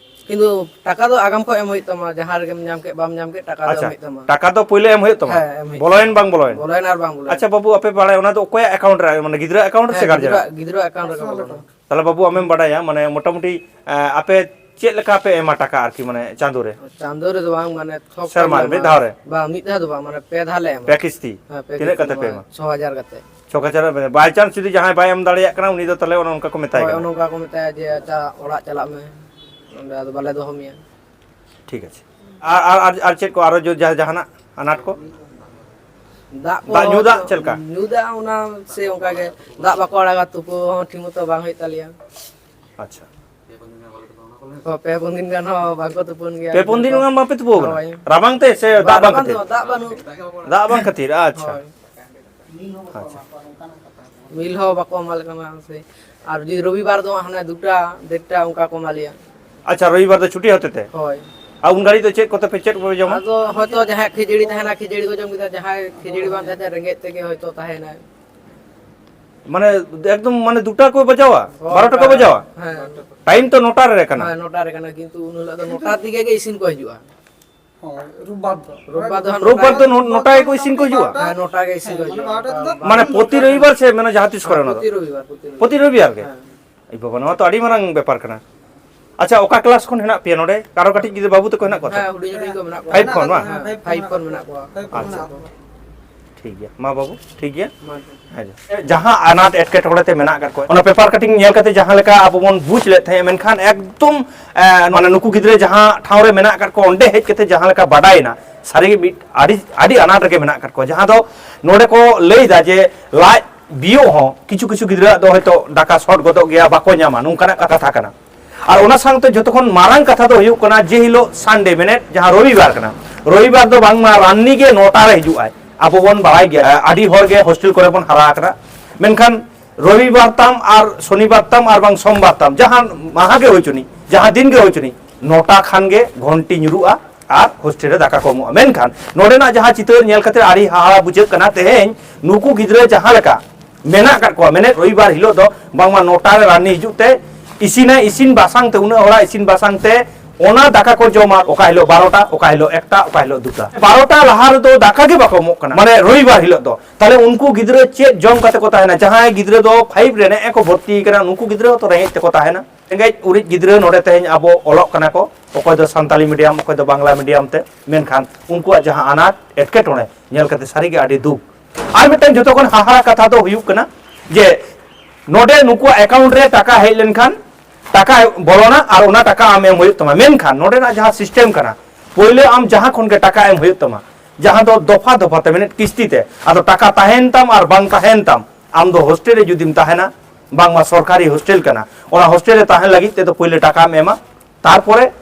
ᱠᱤᱱᱛᱩ ᱴᱟᱠᱟ ᱫᱚ ᱟᱜᱟᱢ ᱠᱷᱚᱱ ᱮᱢ ᱦᱩᱭᱩᱜ ᱛᱟᱢᱟ, ᱡᱟᱦᱟᱸ ᱨᱮᱜᱮᱢ ᱧᱟᱢ ᱠᱮᱫ, ᱵᱟᱢ ᱧᱟᱢ ᱠᱮᱫ, ᱴᱟᱠᱟ ᱫᱚ ᱮᱢ ᱟᱪᱪᱷᱟ, ᱦᱩᱭᱩᱜ ᱛᱟᱢᱟ᱾ ᱴᱟᱠᱟ ᱫᱚ ᱯᱳᱭᱞᱳ ᱮᱢ ᱦᱩᱭᱩᱜ ᱛᱟᱢᱟ? ᱦᱮᱸ, ᱮᱢ ᱦᱩᱭᱩᱜ ᱵᱚᱞᱚᱭᱮᱱ ᱛᱟᱢᱟ᱾ ᱵᱟᱝ ᱵᱚᱞᱚᱭᱮᱱ? ᱵᱚᱞᱚᱭᱮᱱ ᱟᱨ ᱵᱟᱝ ᱵᱚᱞᱚᱭᱮᱱ᱾ ᱟᱪᱪᱷᱟ ᱵᱟᱹᱵᱩ, ᱟᱯᱮ ᱵᱟᱲᱟᱭᱟ ᱚᱱᱟ ᱫᱚ ᱚᱠᱚᱭᱟᱜ ᱮᱠᱟᱣᱩᱱᱴ ᱨᱮ, ᱢᱟᱱᱮ ᱜᱤᱫᱽᱨᱟᱹ ᱮᱠᱟᱣᱩᱱᱴ ᱨᱮ ᱥᱮ ᱦᱮᱸ, ᱜᱟᱨᱡᱮᱱ? ᱜᱤᱫᱽᱨᱟᱹ, ᱜᱤᱫᱽᱨᱟᱹ ᱮᱠᱟᱣᱩᱱᱴ ᱨᱮᱜᱮ ᱵᱚᱞᱚᱱᱟ᱾ ᱛᱟᱦᱚᱞᱮ ᱵᱟᱹᱵᱩ, ᱟᱢᱮᱢ ᱵᱟᱰᱟᱭᱟ, ᱢᱟᱱᱮ, ᱢᱚᱴᱟᱢᱩᱴᱤ, ᱮᱸ, ᱟᱯᱮ ᱪᱮᱫ ᱞᱮᱠᱟ ᱯᱮ ᱮᱢᱟ ᱴᱟᱠᱟ ᱟᱨᱠᱤ, ᱢᱟᱱᱮ, ᱪᱟᱸᱫᱳ ᱨᱮ? ᱪᱟᱸᱫᱳ ᱨᱮᱫᱚ ᱵᱟᱝ, ᱢᱟᱱᱮ, ᱛᱷᱚᱠ ᱥᱮᱨᱢᱟ ᱠᱷᱚᱱ ᱨᱮ, ᱞᱮ ᱢᱤᱫ ᱮᱢᱟ᱾ ᱫᱷᱟᱣ ᱨᱮ? ᱵᱟᱝ, ᱢᱤᱫ ᱫᱷᱟᱣ ᱫᱚ ᱵᱟᱝ, ᱢᱟᱱᱮ, ᱯᱮ ᱫᱷᱟᱣ ᱞᱮ ᱮᱢᱟ᱾ ᱯᱮ ᱠᱤᱥᱛᱤ? ᱦᱮᱸ, ᱯᱮ ᱛᱤᱱᱟᱹᱜ ᱠᱤᱥᱛᱤ ᱠᱟᱛᱮ ᱞᱮ ᱯᱮ ᱮᱢᱟ, ᱮᱢᱟ? ᱪᱷᱚ ᱦᱟᱡᱟᱨ ᱠᱟᱛᱮ᱾ ᱪᱷᱚ ᱦᱟᱡᱟᱨ, by chance ᱡᱩᱫᱤ ᱡᱟᱦᱟᱸᱭ ᱵᱟᱭ ᱮᱢ ᱫᱟᱲᱮᱭᱟᱜ ᱠᱟᱱᱟ, ᱩᱱᱤ ᱫᱚ ᱛᱟᱦᱚᱞᱮ ᱚᱱᱮ ᱚᱱᱠᱟ ᱠᱚ ᱢᱮᱛᱟᱭ ᱦᱳᱭ, ᱠᱟᱱᱟ? ᱚᱱᱮ ᱚᱱᱠᱟ ᱠᱚ ᱢᱮᱛᱟᱭᱟ ᱡᱮ, "ᱟᱪᱪᱷᱟ, ᱚᱲᱟᱜ ᱪᱟᱞᱟᱜ ᱢᱮ, ᱱᱚᱸᱰᱮ ᱟᱫᱚ ᱵᱟᱞᱮ ᱫᱚᱦᱚ ᱢᱮᱭᱟ᱾" ᱴᱷᱤᱠ ᱟᱪᱷᱮ᱾ ᱟᱨ, ᱟᱨ, ᱟᱨ, ᱟᱨ ᱪᱮᱫ ᱠᱚ ᱟᱨᱚ ᱡᱚ-, ᱡᱟᱦᱟᱸ, ᱡᱟᱦᱟᱱᱟᱜ ᱟᱱᱟᱴ ᱠᱚ? ᱫᱟᱜ ᱠᱚ ᱫᱟᱜ, ᱧᱩ ᱫᱟᱜ ᱦᱚᱭᱛᱳ, ᱪᱮᱫ ᱞᱮᱠᱟ? ᱧᱩ ᱫᱟᱜ ᱚᱱᱟ ᱥᱮ ᱚᱱᱠᱟ ᱜᱮ, ᱫᱟᱜ ᱵᱟᱠᱚ ᱟᱲᱟᱜᱟ, ᱛᱩᱯᱩ ᱦᱚᱸ ᱴᱷᱤᱠ ᱢᱚᱛᱚ ᱵᱟᱝ ᱦᱩᱭᱩᱜ ᱛᱟᱞᱮᱭᱟ᱾ ᱟᱪᱪᱷᱟ᱾ ᱦᱚᱸ, ᱯᱮ ᱯᱩᱱ ᱫᱤᱱ ᱜᱟᱱ ᱦᱚᱸ ᱵᱟᱝᱠᱚ ᱛᱩᱯᱩᱱ ᱜᱮᱭᱟ ᱯᱮ ᱯᱩᱱ ᱜᱤᱫᱽᱨᱟᱹ ᱫᱤᱱ ᱠᱚ᱾ ᱜᱟᱱ ᱵᱟᱯᱮ ᱛᱩᱯᱩ ᱟᱠᱟᱱᱟ? ᱦᱳᱭ᱾ ᱨᱟᱵᱟᱝ ᱛᱮ ᱥᱮ ᱵᱟ-, ᱫᱟᱜ ᱵᱟᱝ ᱨᱟᱵᱟᱝ ᱠᱷᱟᱹᱛᱤᱨ? ᱫᱚ, ᱫᱟᱜ ᱵᱟᱹᱱᱩᱜ᱾ ᱫᱟᱜ ᱵᱟᱝ ᱠᱷᱟᱹᱛᱤᱨ, ᱟᱪᱪᱷᱟ᱾ ᱦᱳᱭ᱾ ᱟᱪᱪᱷᱟ᱾ ᱢᱤᱞ ᱦᱚᱸ ᱵᱟᱠᱚ ᱮᱢᱟᱞᱮ ᱠᱟᱱᱟ ᱥᱮ᱾ ᱟᱨ ᱡᱩᱫᱤ ᱨᱚᱵᱤᱵᱟᱨ ᱫᱚ ᱦᱟᱱᱮ ᱫᱩᱴᱟ, ᱰᱮᱴᱴᱟ ᱚᱱᱠᱟ ᱠᱚ ᱮᱢᱟ ᱞᱮᱭᱟ᱾ ᱟᱪᱪᱷᱟ, ᱨᱚᱵᱤᱵᱟᱨ ᱫᱚ ᱪᱷᱩᱴᱤ ᱦᱚᱛᱮ ᱛᱮ? ᱦᱳᱭ᱾ ᱟᱨ ᱩᱱ ᱜᱷᱟᱹᱲᱤᱡ ᱫᱚ ᱪᱮᱫ ᱠᱚᱛᱮ ᱯᱮ, ᱪᱮᱫ ᱠᱚᱯᱮ ᱡᱚᱢᱟ? ᱟᱫᱚ ᱦᱚᱭᱛᱚ ᱡᱟᱦᱟᱸᱭᱟᱜ ᱠᱷᱟᱹᱡᱟᱹᱲᱤ ᱛᱟᱦᱮᱱᱟ, ᱠᱷᱟᱹᱡᱟᱹᱲᱤ ᱠᱚ ᱡᱚᱢ ᱠᱮᱫᱟ, ᱡᱟᱦᱟᱸᱭ ᱠᱷᱟᱹᱡᱟᱹᱲᱤ ᱵᱟᱝ ᱛᱟᱦᱮᱱᱟ, ᱨᱮᱸᱜᱮᱡ ᱛᱮᱜᱮ ᱦᱚᱭᱛᱚ ᱛᱟᱦᱮᱱᱟᱭ᱾ ᱢᱟᱱᱮ ᱮᱠᱫᱚᱢ ᱢᱟᱱᱮ ᱫᱩᱴᱟ ᱠᱚ ᱵᱟᱡᱟᱣᱟ, ᱵᱟᱨᱚᱴᱟ ᱠᱚ ᱵᱟᱡᱟᱣᱟ? ᱦᱮᱸ᱾ ᱴᱟᱭᱤᱢ ᱛᱚ ᱱᱚᱴᱟ ᱨᱮ ᱠᱟᱱᱟ᱾ ᱦᱮᱸ, ᱱᱚᱴᱟ ᱨᱮ ᱠᱟᱱᱟ, ᱠᱤᱱᱛᱩ ᱩᱱ ᱦᱤᱞᱳᱜ ᱫᱚ ᱱᱚᱴᱟ ᱛᱮᱜᱮ ᱜᱮ ᱤᱥᱤᱱ ᱠᱚ ᱦᱤᱡᱩᱜᱼᱟ᱾ ᱦᱳᱭ, ᱨᱳᱵᱵᱟᱨ ᱫᱚ᱾ ᱨᱳᱵᱵᱟᱨ ᱫᱚ ᱦᱟᱸᱜ ᱨᱳᱵᱵᱟᱨ ᱫᱚ ᱱᱚ-, ᱱᱚᱴᱟ ᱜᱮᱠᱚ ᱤᱥᱤᱱ ᱠᱚ ᱦᱤᱡᱩᱜᱼᱟ? ᱦᱮᱸ, ᱱᱚᱴᱟ ᱜᱮ ᱤᱥᱤᱱ ᱠᱚ ᱦᱮᱸ, ᱦᱤᱡᱩᱜᱼᱟ᱾ ᱢᱟᱱᱮ ᱵᱟᱨᱚᱴᱟ ᱛᱮᱫᱚ ᱢᱟᱱᱮ ᱯᱨᱚᱛᱤ ᱨᱚᱵᱤᱵᱟᱨ ᱥᱮ ᱢᱟᱱᱮ ᱡᱟᱦᱟᱸ ᱛᱤᱥ ᱠᱚᱨᱮ ᱚᱱᱟ ᱫᱚ? ᱯᱨᱚᱛᱤ ᱨᱚᱵᱤᱵᱟᱨ, ᱯᱨᱚᱛᱤ ᱨᱚᱵᱤᱵᱟᱨ᱾ ᱯᱨᱚᱛᱤ ᱨᱚᱵᱤᱵᱟᱨ ᱜᱮ? ᱦᱮᱸ᱾ ᱮ ᱵᱟᱵᱟ, ᱱᱚᱣᱟ ᱛᱚ ᱟᱹᱰᱤ ᱢᱟᱨᱟᱝ ᱵᱮᱯᱟᱨ ᱠᱟᱱᱟ᱾ ᱟᱪᱪᱷᱟ, ᱚᱠᱟ ᱠᱞᱟᱥ ᱠᱷᱚᱱ ᱦᱮᱱᱟᱜ ᱯᱮᱭᱟ ᱱᱚᱰᱮ? ᱟᱨᱚ ᱠᱟᱹᱴᱤᱡ ᱜᱤᱫᱽᱨᱟᱹ ᱵᱟᱹᱵᱩ ᱛᱟᱠᱚ ᱦᱮᱱᱟᱜ ᱠᱚᱣᱟ ᱛᱚ? ᱦᱮᱸ, ᱦᱩᱰᱤᱧ ᱦᱩᱰᱤᱧ ᱠᱚ ᱢᱮᱱᱟᱜ ᱠᱚᱣᱟ᱾ ᱯᱷᱟᱭᱤᱵᱷ ᱠᱷᱚᱱ ᱵᱟᱝ? ᱦᱮᱸ, ᱯᱷᱟᱭᱤᱵᱷ ᱠᱷᱚᱱ ᱢᱮᱱᱟᱜ ᱠᱚᱣᱟ᱾ ᱟᱪᱪᱷᱟ᱾ ᱦᱮᱸ᱾ ᱴᱷᱤᱠ ᱜᱮᱭᱟ, ᱢᱟ ᱵᱟᱹᱵᱩ, ᱴᱷᱤᱠ ᱜᱮᱭᱟ᱾ ᱢᱟ᱾ ᱦᱮᱸ, ᱡᱟᱦᱟᱸ ᱟᱱᱟᱴ ᱮᱴᱠᱮᱴᱚᱬᱮ ᱛᱮ ᱢᱮᱱᱟᱜ ᱟᱠᱟᱫ ᱠᱚᱣᱟ, ᱚᱱᱟ ᱯᱮᱯᱟᱨ ᱠᱟᱴᱤᱝ ᱧᱮᱞ ᱠᱟᱛᱮ ᱡᱟᱦᱟᱸ ᱞᱮᱠᱟ ᱟᱵᱚ ᱵᱚᱱ ᱵᱩᱡᱽ ᱞᱮᱫ ᱛᱟᱦᱮᱸᱫ, ᱢᱮᱱᱠᱷᱟᱱ ᱮᱠᱫᱚᱢ, ᱮ, ᱢᱟᱱᱮ ᱱᱩᱠᱩ ᱜᱤᱫᱽᱨᱟᱹ ᱡᱟᱦᱟᱸ ᱴᱷᱟᱶ ᱨᱮ ᱢᱮᱱᱟᱜ ᱟᱠᱟᱫ ᱠᱚᱣᱟ, ᱚᱸᱰᱮ ᱦᱮᱡ ᱠᱟᱛᱮ ᱡᱟᱦᱟᱸ ᱞᱮᱠᱟ ᱵᱟᱰᱟᱭᱮᱱᱟ, ᱥᱟᱹᱨᱤᱜᱮ ᱢᱤᱫ ᱟᱹᱰᱤ, ᱟᱹᱰᱤ ᱟᱱᱟᱴ ᱨᱮᱜᱮ ᱢᱮᱱᱟᱜ ᱟᱠᱟᱫ ᱠᱚᱣᱟ᱾ ᱡᱟᱦᱟᱸ ᱫᱚ ᱱᱚᱰᱮ ᱠᱚ ᱞᱟᱹᱭ ᱮᱫᱟ ᱡᱮ ᱞᱟᱡ ᱵᱤᱭᱳᱜ ᱦᱚᱸ ᱠᱤᱪᱷᱩ ᱠᱤᱪᱷᱩ ᱜᱤᱫᱽᱨᱟᱹᱣᱟᱜ ᱫᱚ ᱦᱚᱭᱛᱳ ᱫᱟᱠᱟ ᱥᱚᱨᱴ ᱜᱚᱫᱚᱜ ᱜᱮᱭᱟ, ᱵᱟᱠᱚ ᱧᱟᱢᱟ, ᱱᱚᱝᱠᱟᱱᱟᱜ ᱠᱟᱛᱷᱟ ᱠᱟᱱᱟ᱾ ᱟᱨ ᱚᱱᱟ ᱥᱟᱶᱛᱮ ᱡᱚᱛᱚ ᱠᱷᱚᱱ ᱢᱟᱨᱟᱝ ᱠᱟᱛᱷᱟ ᱫᱚ ᱦᱩᱭᱩᱜ ᱠᱟᱱᱟ, ᱡᱮ ᱦᱤᱞᱳᱜ ᱥᱟᱱᱰᱮ, ᱢᱮᱱᱮᱫ ᱡᱟᱦᱟᱸ ᱨᱚᱵᱤᱵᱟᱨ ᱠᱟᱱᱟ, ᱨᱚᱵᱤᱵᱟᱨ ᱫᱚ ᱵᱟᱝᱢᱟ ᱨᱟᱱᱱᱤ ᱜᱮ ᱱᱚᱴᱟ ᱨᱮ ᱦᱤᱡᱩᱜ ᱟᱭ᱾ ᱟᱵᱚ ᱵᱚᱱ ᱵᱟᱲᱟᱭ ᱜᱮᱭᱟ, ᱟᱹᱰᱤ ᱦᱚᱲ ᱜᱮ ᱦᱳᱥᱴᱮᱞ ᱠᱚᱨᱮ ᱵᱚᱱ ᱦᱟᱨᱟ ᱟᱠᱟᱱᱟ, ᱢᱮᱱᱠᱷᱟᱱ ᱨᱚᱵᱤᱵᱟᱨ ᱛᱟᱢ ᱟᱨ ᱥᱚᱱᱤᱵᱟᱨ ᱛᱟᱢ ᱟᱨ ᱵᱟᱝ ᱥᱳᱢᱵᱟᱨ ᱛᱟᱢ, ᱡᱟᱦᱟᱸ ᱢᱟᱦᱟ ᱜᱮ ᱦᱩᱭ ᱪᱩᱱᱤ, ᱡᱟᱦᱟᱸ ᱫᱤᱱ ᱜᱮ ᱦᱩᱭ ᱪᱩᱱᱤ, ᱱᱚᱴᱟ ᱠᱷᱟᱱ ᱜᱮ ᱜᱷᱚᱱᱴᱤ ᱧᱩᱨᱩᱜᱼᱟ ᱟᱨ ᱦᱳᱥᱴᱮᱞ ᱨᱮ ᱫᱟᱠᱟ ᱠᱚ ᱮᱢᱚᱜᱼᱟ᱾ ᱢᱮᱱᱠᱷᱟᱱ ᱱᱚᱰᱮᱱᱟᱜ ᱡᱟᱦᱟᱸ ᱪᱤᱛᱟᱹᱨ ᱧᱮᱞ ᱠᱟᱛᱮ ᱟᱹᱰᱤ ᱦᱟᱦᱟᱲᱟ ᱵᱩᱡᱷᱟᱹᱜ ᱠᱟᱱᱟ, ᱛᱮᱦᱮᱧ ᱱᱩᱠᱩ ᱜᱤᱫᱽᱨᱟᱹ ᱡᱟᱦᱟᱸ ᱞᱮᱠᱟ ᱢᱮᱱᱟᱜ ᱟᱠᱟᱫ ᱠᱚᱣᱟ, ᱢᱮᱱᱮᱫ ᱨᱚᱵᱤᱵᱟᱨ ᱦᱤᱞᱳᱜ ᱫᱚ ᱵᱟᱝᱢᱟ ᱱᱚᱴᱟ ᱨᱮ ᱨᱟᱱᱱᱤ ᱦᱤᱡᱩᱜ ᱛᱮ ᱤᱥᱤᱱᱟᱭ, ᱤᱥᱤᱱ ᱵᱟᱥᱟᱝ ᱛᱮ, ᱩᱱᱟᱹᱜ ᱦᱚᱲᱟᱜ ᱤᱥᱤᱱ ᱵᱟᱥᱟᱝ ᱛᱮ ᱚᱱᱟ ᱫᱟᱠᱟ ᱠᱚ ᱡᱚᱢᱟ, ᱚᱠᱟ ᱦᱤᱞᱳᱜ ᱵᱟᱨᱚᱴᱟ, ᱚᱠᱟ ᱦᱤᱞᱳᱜ ᱮᱠᱴᱟ, ᱚᱠᱟ ᱦᱤᱞᱳᱜ ᱫᱩᱴᱟ᱾ ᱵᱟᱨᱚᱴᱟ ᱞᱟᱦᱟ ᱨᱮᱫᱚ ᱫᱟᱠᱟ ᱜᱮ ᱵᱟᱠᱚ ᱮᱢᱚᱜ ᱠᱟᱱᱟ, ᱢᱟᱱᱮ ᱨᱚᱵᱤᱵᱟᱨ ᱦᱤᱞᱳᱜ ᱫᱚ᱾ ᱛᱟᱦᱞᱮ ᱩᱱᱠᱩ ᱜᱤᱫᱽᱨᱟᱹ ᱪᱮᱫ ᱡᱚᱢ ᱠᱟᱛᱮ ᱠᱚ ᱛᱟᱦᱮᱱᱟ? ᱡᱟᱦᱟᱸᱭ ᱜᱤᱫᱽᱨᱟᱹ ᱫᱚ ᱯᱷᱟᱭᱤᱵᱷ ᱨᱮ ᱱᱮᱜᱼᱮ ᱠᱚ ᱵᱷᱚᱨᱛᱤ ᱠᱟᱱᱟ, ᱱᱩᱠᱩ ᱜᱤᱫᱽᱨᱟᱹ ᱦᱚᱸᱛᱚ ᱨᱮᱸᱜᱮᱡ ᱛᱮᱠᱚ ᱛᱟᱦᱮᱱᱟ᱾ ᱨᱮᱸᱜᱮᱡ ᱩᱨᱤᱡ ᱜᱤᱫᱽᱨᱟᱹ ᱱᱚᱰᱮ ᱛᱮᱦᱮᱧ ᱟᱵᱚ ᱚᱞᱚᱜ ᱠᱟᱱᱟ ᱠᱚ, ᱚᱠᱚᱭ ᱫᱚ ᱥᱟᱱᱛᱟᱞᱤ ᱢᱤᱰᱤᱭᱟᱢ, ᱚᱠᱚᱭ ᱫᱚ ᱵᱟᱝᱞᱟ ᱢᱤᱰᱤᱭᱟᱢ ᱛᱮ, ᱢᱮᱱᱠᱷᱟᱱ ᱩᱱᱠᱩᱣᱟᱜ ᱡᱟᱦᱟᱸ ᱟᱱᱟᱴ ᱮᱴᱠᱮᱴᱚᱬᱮ ᱧᱮᱞ ᱠᱟᱛᱮ ᱥᱟᱹᱨᱤᱜᱮ ᱟᱹᱰᱤ ᱫᱩᱠ᱾ ᱟᱨ ᱢᱤᱫᱴᱟᱝ ᱡᱚᱛᱚ ᱠᱷᱚᱱ ᱦᱟᱦᱟᱲᱟ ᱠᱟᱛᱷᱟ ᱫᱚ ᱦᱩᱭᱩᱜ ᱠᱟᱱᱟ ᱡᱮ ᱱᱚᱰᱮ ᱱᱩᱠᱩᱣᱟᱜ ᱮᱠᱟᱣᱩᱱᱴ ᱨᱮ ᱴᱟᱠᱟ ᱦᱮᱡ ᱞᱮᱱᱠᱷᱟᱱ ᱴᱟᱠᱟ ᱵᱚᱞᱚᱱᱟ ᱟᱨ ᱚᱱᱟ ᱴᱟᱠᱟ ᱟᱢ ᱮᱢ ᱦᱩᱭᱩᱜ ᱛᱟᱢᱟ, ᱢᱮᱱᱠᱷᱟᱱ ᱱᱚᱰᱮᱱᱟᱜ ᱡᱟᱦᱟᱸ ᱥᱤᱥᱴᱮᱢ ᱠᱟᱱᱟ, ᱯᱳᱭᱞᱳ ᱟᱢ ᱡᱟᱦᱟᱸ ᱠᱷᱚᱱ ᱜᱮ ᱴᱟᱠᱟ ᱮᱢ ᱦᱩᱭᱩᱜ ᱛᱟᱢᱟ, ᱡᱟᱦᱟᱸ ᱫᱚ ᱫᱚᱯᱷᱟ ᱫᱚᱯᱷᱟ ᱛᱮ, ᱢᱮᱱᱮᱫ ᱠᱤᱥᱛᱤ ᱛᱮ, ᱟᱫᱚ ᱴᱟᱠᱟ ᱛᱟᱦᱮᱱ ᱛᱟᱢ ᱟᱨ ᱵᱟᱝ ᱛᱟᱦᱮᱱ ᱛᱟᱢ, ᱟᱢ ᱫᱚ ᱦᱳᱥᱴᱮᱞ ᱨᱮ ᱡᱩᱫᱤᱢ ᱛᱟᱦᱮᱱᱟ, ᱵᱟᱝᱢᱟ ᱥᱚᱨᱠᱟᱨᱤ ᱦᱳᱥᱴᱮᱞ ᱠᱟᱱᱟ, ᱚᱱᱟ ᱦᱳᱥᱴᱮᱞ ᱨᱮ ᱛᱟᱦᱮᱱ ᱞᱟᱹᱜᱤᱫ ᱛᱮᱫᱚ ᱯᱳᱭᱞᱳ ᱴᱟᱠᱟᱢ ᱮᱢᱟ, ᱛᱟᱨᱯᱚᱨᱮ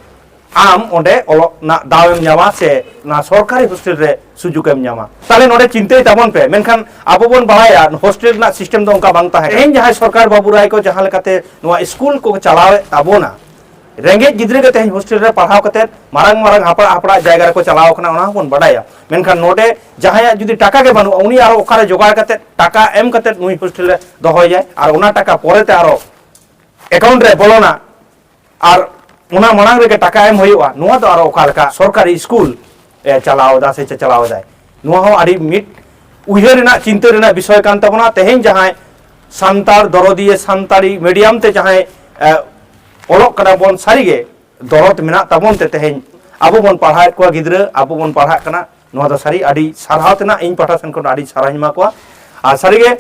ᱟᱢ ᱚᱸᱰᱮ ᱚᱞᱚᱜ ᱨᱮᱱᱟᱜ ᱫᱟᱣ ᱮᱢ ᱧᱟᱢᱟ ᱥᱮ ᱚᱱᱟ ᱥᱚᱨᱠᱟᱨᱤ ᱦᱳᱥᱴᱮᱞ ᱨᱮ ᱥᱩᱡᱩᱜᱽ ᱮᱢ ᱧᱟᱢᱟ᱾ ᱛᱟᱦᱞᱮ ᱱᱚᱰᱮ ᱪᱤᱱᱛᱟᱹᱭ ᱛᱟᱵᱚᱱ ᱯᱮ, ᱢᱮᱱᱠᱷᱟᱱ ᱟᱵᱚ ᱵᱚᱱ ᱵᱟᱲᱟᱭᱟ ᱦᱳᱥᱴᱮᱞ ᱨᱮᱱᱟᱜ ᱥᱤᱥᱴᱮᱢ ᱫᱚ ᱚᱱᱠᱟ ᱵᱟᱝ ᱛᱟᱦᱮᱸ ᱠᱟᱱᱟ᱾ ᱛᱮᱦᱮᱧ ᱡᱟᱦᱟᱸᱭ ᱥᱚᱨᱠᱟᱨ ᱵᱟᱹᱵᱩ ᱨᱟᱭ ᱠᱚ ᱡᱟᱦᱟᱸ ᱞᱮᱠᱟᱛᱮ ᱱᱚᱣᱟ ᱥᱠᱩᱞ ᱠᱚ ᱪᱟᱞᱟᱣᱮᱫ ᱛᱟᱵᱚᱱᱟ, ᱨᱮᱸᱜᱮᱡ ᱜᱤᱫᱽᱨᱟᱹ ᱜᱮ ᱛᱮᱦᱮᱧ ᱦᱳᱥᱴᱮᱞ ᱨᱮ ᱯᱟᱲᱦᱟᱣ ᱠᱟᱛᱮᱫ ᱢᱟᱨᱟᱝ ᱢᱟᱨᱟᱝ ᱦᱟᱯᱲᱟᱜ ᱦᱟᱯᱲᱟᱜ ᱡᱟᱭᱜᱟ ᱨᱮᱠᱚ ᱪᱟᱞᱟᱣ ᱠᱟᱱᱟ, ᱚᱱᱟ ᱦᱚᱸᱵᱚᱱ ᱵᱟᱰᱟᱭᱟ᱾ ᱢᱮᱱᱠᱷᱟᱱ ᱱᱚᱰᱮ ᱡᱟᱦᱟᱸᱭᱟᱜ ᱡᱩᱫᱤ ᱴᱟᱠᱟ ᱜᱮ ᱵᱟᱹᱱᱩᱜᱼᱟ, ᱩᱱᱤ ᱟᱨᱚ ᱚᱠᱟᱨᱮ ᱡᱚᱜᱟᱲ ᱠᱟᱛᱮᱫ ᱴᱟᱠᱟ ᱮᱢ ᱠᱟᱛᱮᱫ ᱱᱩᱭ ᱦᱳᱥᱴᱮᱞ ᱨᱮ ᱫᱚᱦᱚᱭᱟᱭ? ᱟᱨ ᱚᱱᱟ ᱴᱟᱠᱟ ᱯᱚᱨᱮᱛᱮ ᱟᱨᱚ ᱮᱠᱟᱣᱩᱱᱴ ᱨᱮ ᱵᱚᱞᱚᱱᱟ, ᱟᱨ ᱚᱱᱟ ᱢᱟᱲᱟᱝ ᱨᱮᱜᱮ ᱴᱟᱠᱟ ᱮᱢ ᱦᱩᱭᱩᱜᱼᱟ, ᱱᱚᱣᱟ ᱫᱚ ᱟᱨᱚ ᱚᱠᱟ ᱞᱮᱠᱟ ᱥᱚᱨᱠᱟᱨᱤ ᱥᱠᱩᱞ ᱮ ᱪᱟᱞᱟᱣ ᱮᱫᱟ ᱥᱮ ᱪᱟᱪᱟᱞᱟᱣ ᱮᱫᱟᱭ? ᱱᱚᱣᱟ ᱦᱚᱸ ᱟᱹᱰᱤ ᱢᱤᱫ ᱩᱭᱦᱟᱹᱨ ᱨᱮᱱᱟᱜ, ᱪᱤᱱᱛᱟᱹ ᱨᱮᱱᱟᱜ ᱵᱤᱥᱚᱭ ᱠᱟᱱ ᱛᱟᱵᱚᱱᱟ᱾ ᱛᱮᱦᱮᱧ ᱡᱟᱦᱟᱸᱭ ᱥᱟᱱᱛᱟᱲ ᱫᱚᱨᱚᱫᱤᱭᱟᱹ, ᱥᱟᱱᱛᱟᱲᱤ ᱢᱤᱰᱤᱭᱟᱢ ᱛᱮ ᱡᱟᱦᱟᱸᱭ ᱮ, ᱚᱞᱚᱜ ᱠᱟᱱᱟ ᱵᱚᱱ, ᱥᱟᱹᱨᱤᱜᱮ ᱫᱚᱨᱚᱫ ᱢᱮᱱᱟᱜ ᱛᱟᱵᱚᱱ ᱛᱮ ᱛᱮᱦᱮᱧ ᱟᱵᱚ ᱵᱚᱱ ᱯᱟᱲᱦᱟᱣᱮᱫ ᱠᱚᱣᱟ ᱜᱤᱫᱽᱨᱟᱹ, ᱟᱵᱚ ᱵᱚᱱ ᱯᱟᱲᱦᱟᱜ ᱠᱟᱱᱟ᱾ ᱱᱚᱣᱟ ᱫᱚ ᱥᱟᱹᱨᱤ ᱟᱹᱰᱤ ᱥᱟᱨᱦᱟᱣ ᱛᱮᱱᱟᱜ, ᱤᱧ ᱯᱟᱦᱴᱟ ᱥᱮᱱ ᱠᱷᱚᱱ ᱟᱹᱰᱤ ᱥᱟᱨᱦᱟᱣ ᱤᱧ ᱮᱢᱟ ᱠᱚᱣᱟ᱾ ᱟᱨ ᱥᱟᱹᱨᱤᱜᱮ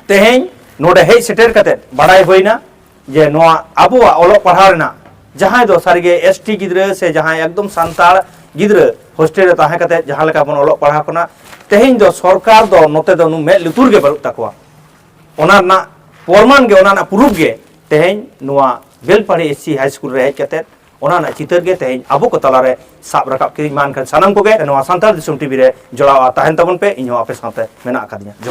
ᱛᱮᱦᱮᱧ ᱱᱚᱰᱮ ᱦᱮᱡ ᱥᱮᱴᱮᱨ ᱠᱟᱛᱮ ᱵᱟᱲᱟᱭ ᱦᱩᱭᱱᱟ ᱡᱮ ᱱᱚᱣᱟ ᱟᱵᱚᱣᱟᱜ ᱚᱞᱚᱜ ᱯᱟᱲᱦᱟᱣ ᱨᱮᱱᱟᱜ, ᱡᱟᱦᱟᱸᱭ ᱫᱚ ᱥᱟᱹᱨᱤᱜᱮ ᱮᱥ ᱴᱤ ᱜᱤᱫᱽᱨᱟᱹ ᱥᱮ ᱡᱟᱦᱟᱸᱭ ᱮᱠᱫᱚᱢ ᱥᱟᱱᱛᱟᱲ ᱜᱤᱫᱽᱨᱟᱹ ᱦᱳᱥᱴᱮᱞ ᱨᱮ ᱛᱟᱦᱮᱸ ᱠᱟᱛᱮ ᱡᱟᱦᱟᱸ ᱞᱮᱠᱟ ᱵᱚᱱ ᱚᱞᱚᱜ ᱯᱟᱲᱦᱟᱣ ᱠᱟᱱᱟ, ᱛᱮᱦᱮᱧ ᱫᱚ ᱥᱚᱨᱠᱟᱨ ᱫᱚ ᱱᱚᱛᱮ ᱫᱚ ᱱᱩ ᱢᱮᱫ ᱞᱩᱛᱩᱨ ᱜᱮ ᱵᱟᱹᱱᱩᱜ ᱛᱟᱠᱚᱣᱟ᱾ ᱚᱱᱟ ᱨᱮᱱᱟᱜ ᱯᱨᱚᱢᱟᱱ ᱜᱮ, ᱚᱱᱟ ᱨᱮᱱᱟᱜ ᱯᱨᱩᱯᱷ ᱜᱮ ᱛᱮᱦᱮᱧ ᱱᱚᱣᱟ ᱵᱮᱞᱯᱟᱦᱟᱲᱤ ᱮᱥ ᱥᱤ ᱦᱟᱭ ᱥᱠᱩᱞ ᱨᱮ ᱦᱮᱡ ᱠᱟᱛᱮ ᱚᱱᱟ ᱨᱮᱱᱟᱜ ᱪᱤᱛᱟᱹᱨ ᱜᱮ ᱛᱮᱦᱮᱧ ᱟᱵᱚ ᱠᱚ ᱛᱟᱞᱟᱨᱮ ᱥᱟᱵ ᱨᱟᱠᱟᱵ ᱠᱮᱫᱟᱹᱧ᱾ ᱢᱟ ᱮᱱᱠᱷᱟᱱ ᱥᱟᱱᱟᱢ ᱠᱚᱜᱮ ᱱᱚᱣᱟ ᱥᱟᱱᱛᱟᱲ ᱫᱤᱥᱚᱢ ᱴᱤᱵᱷᱤ ᱨᱮ ᱡᱚᱲᱟᱣ ᱛᱟᱦᱮᱱ ᱛᱟᱵᱚᱱ ᱯᱮ, ᱤᱧ ᱦᱚᱸ ᱟᱯᱮ ᱥᱟᱶᱛᱮ ᱢᱮᱱᱟᱜ ᱟᱠᱟᱫᱤᱧᱟ᱾ ᱡᱚᱦᱟᱨ᱾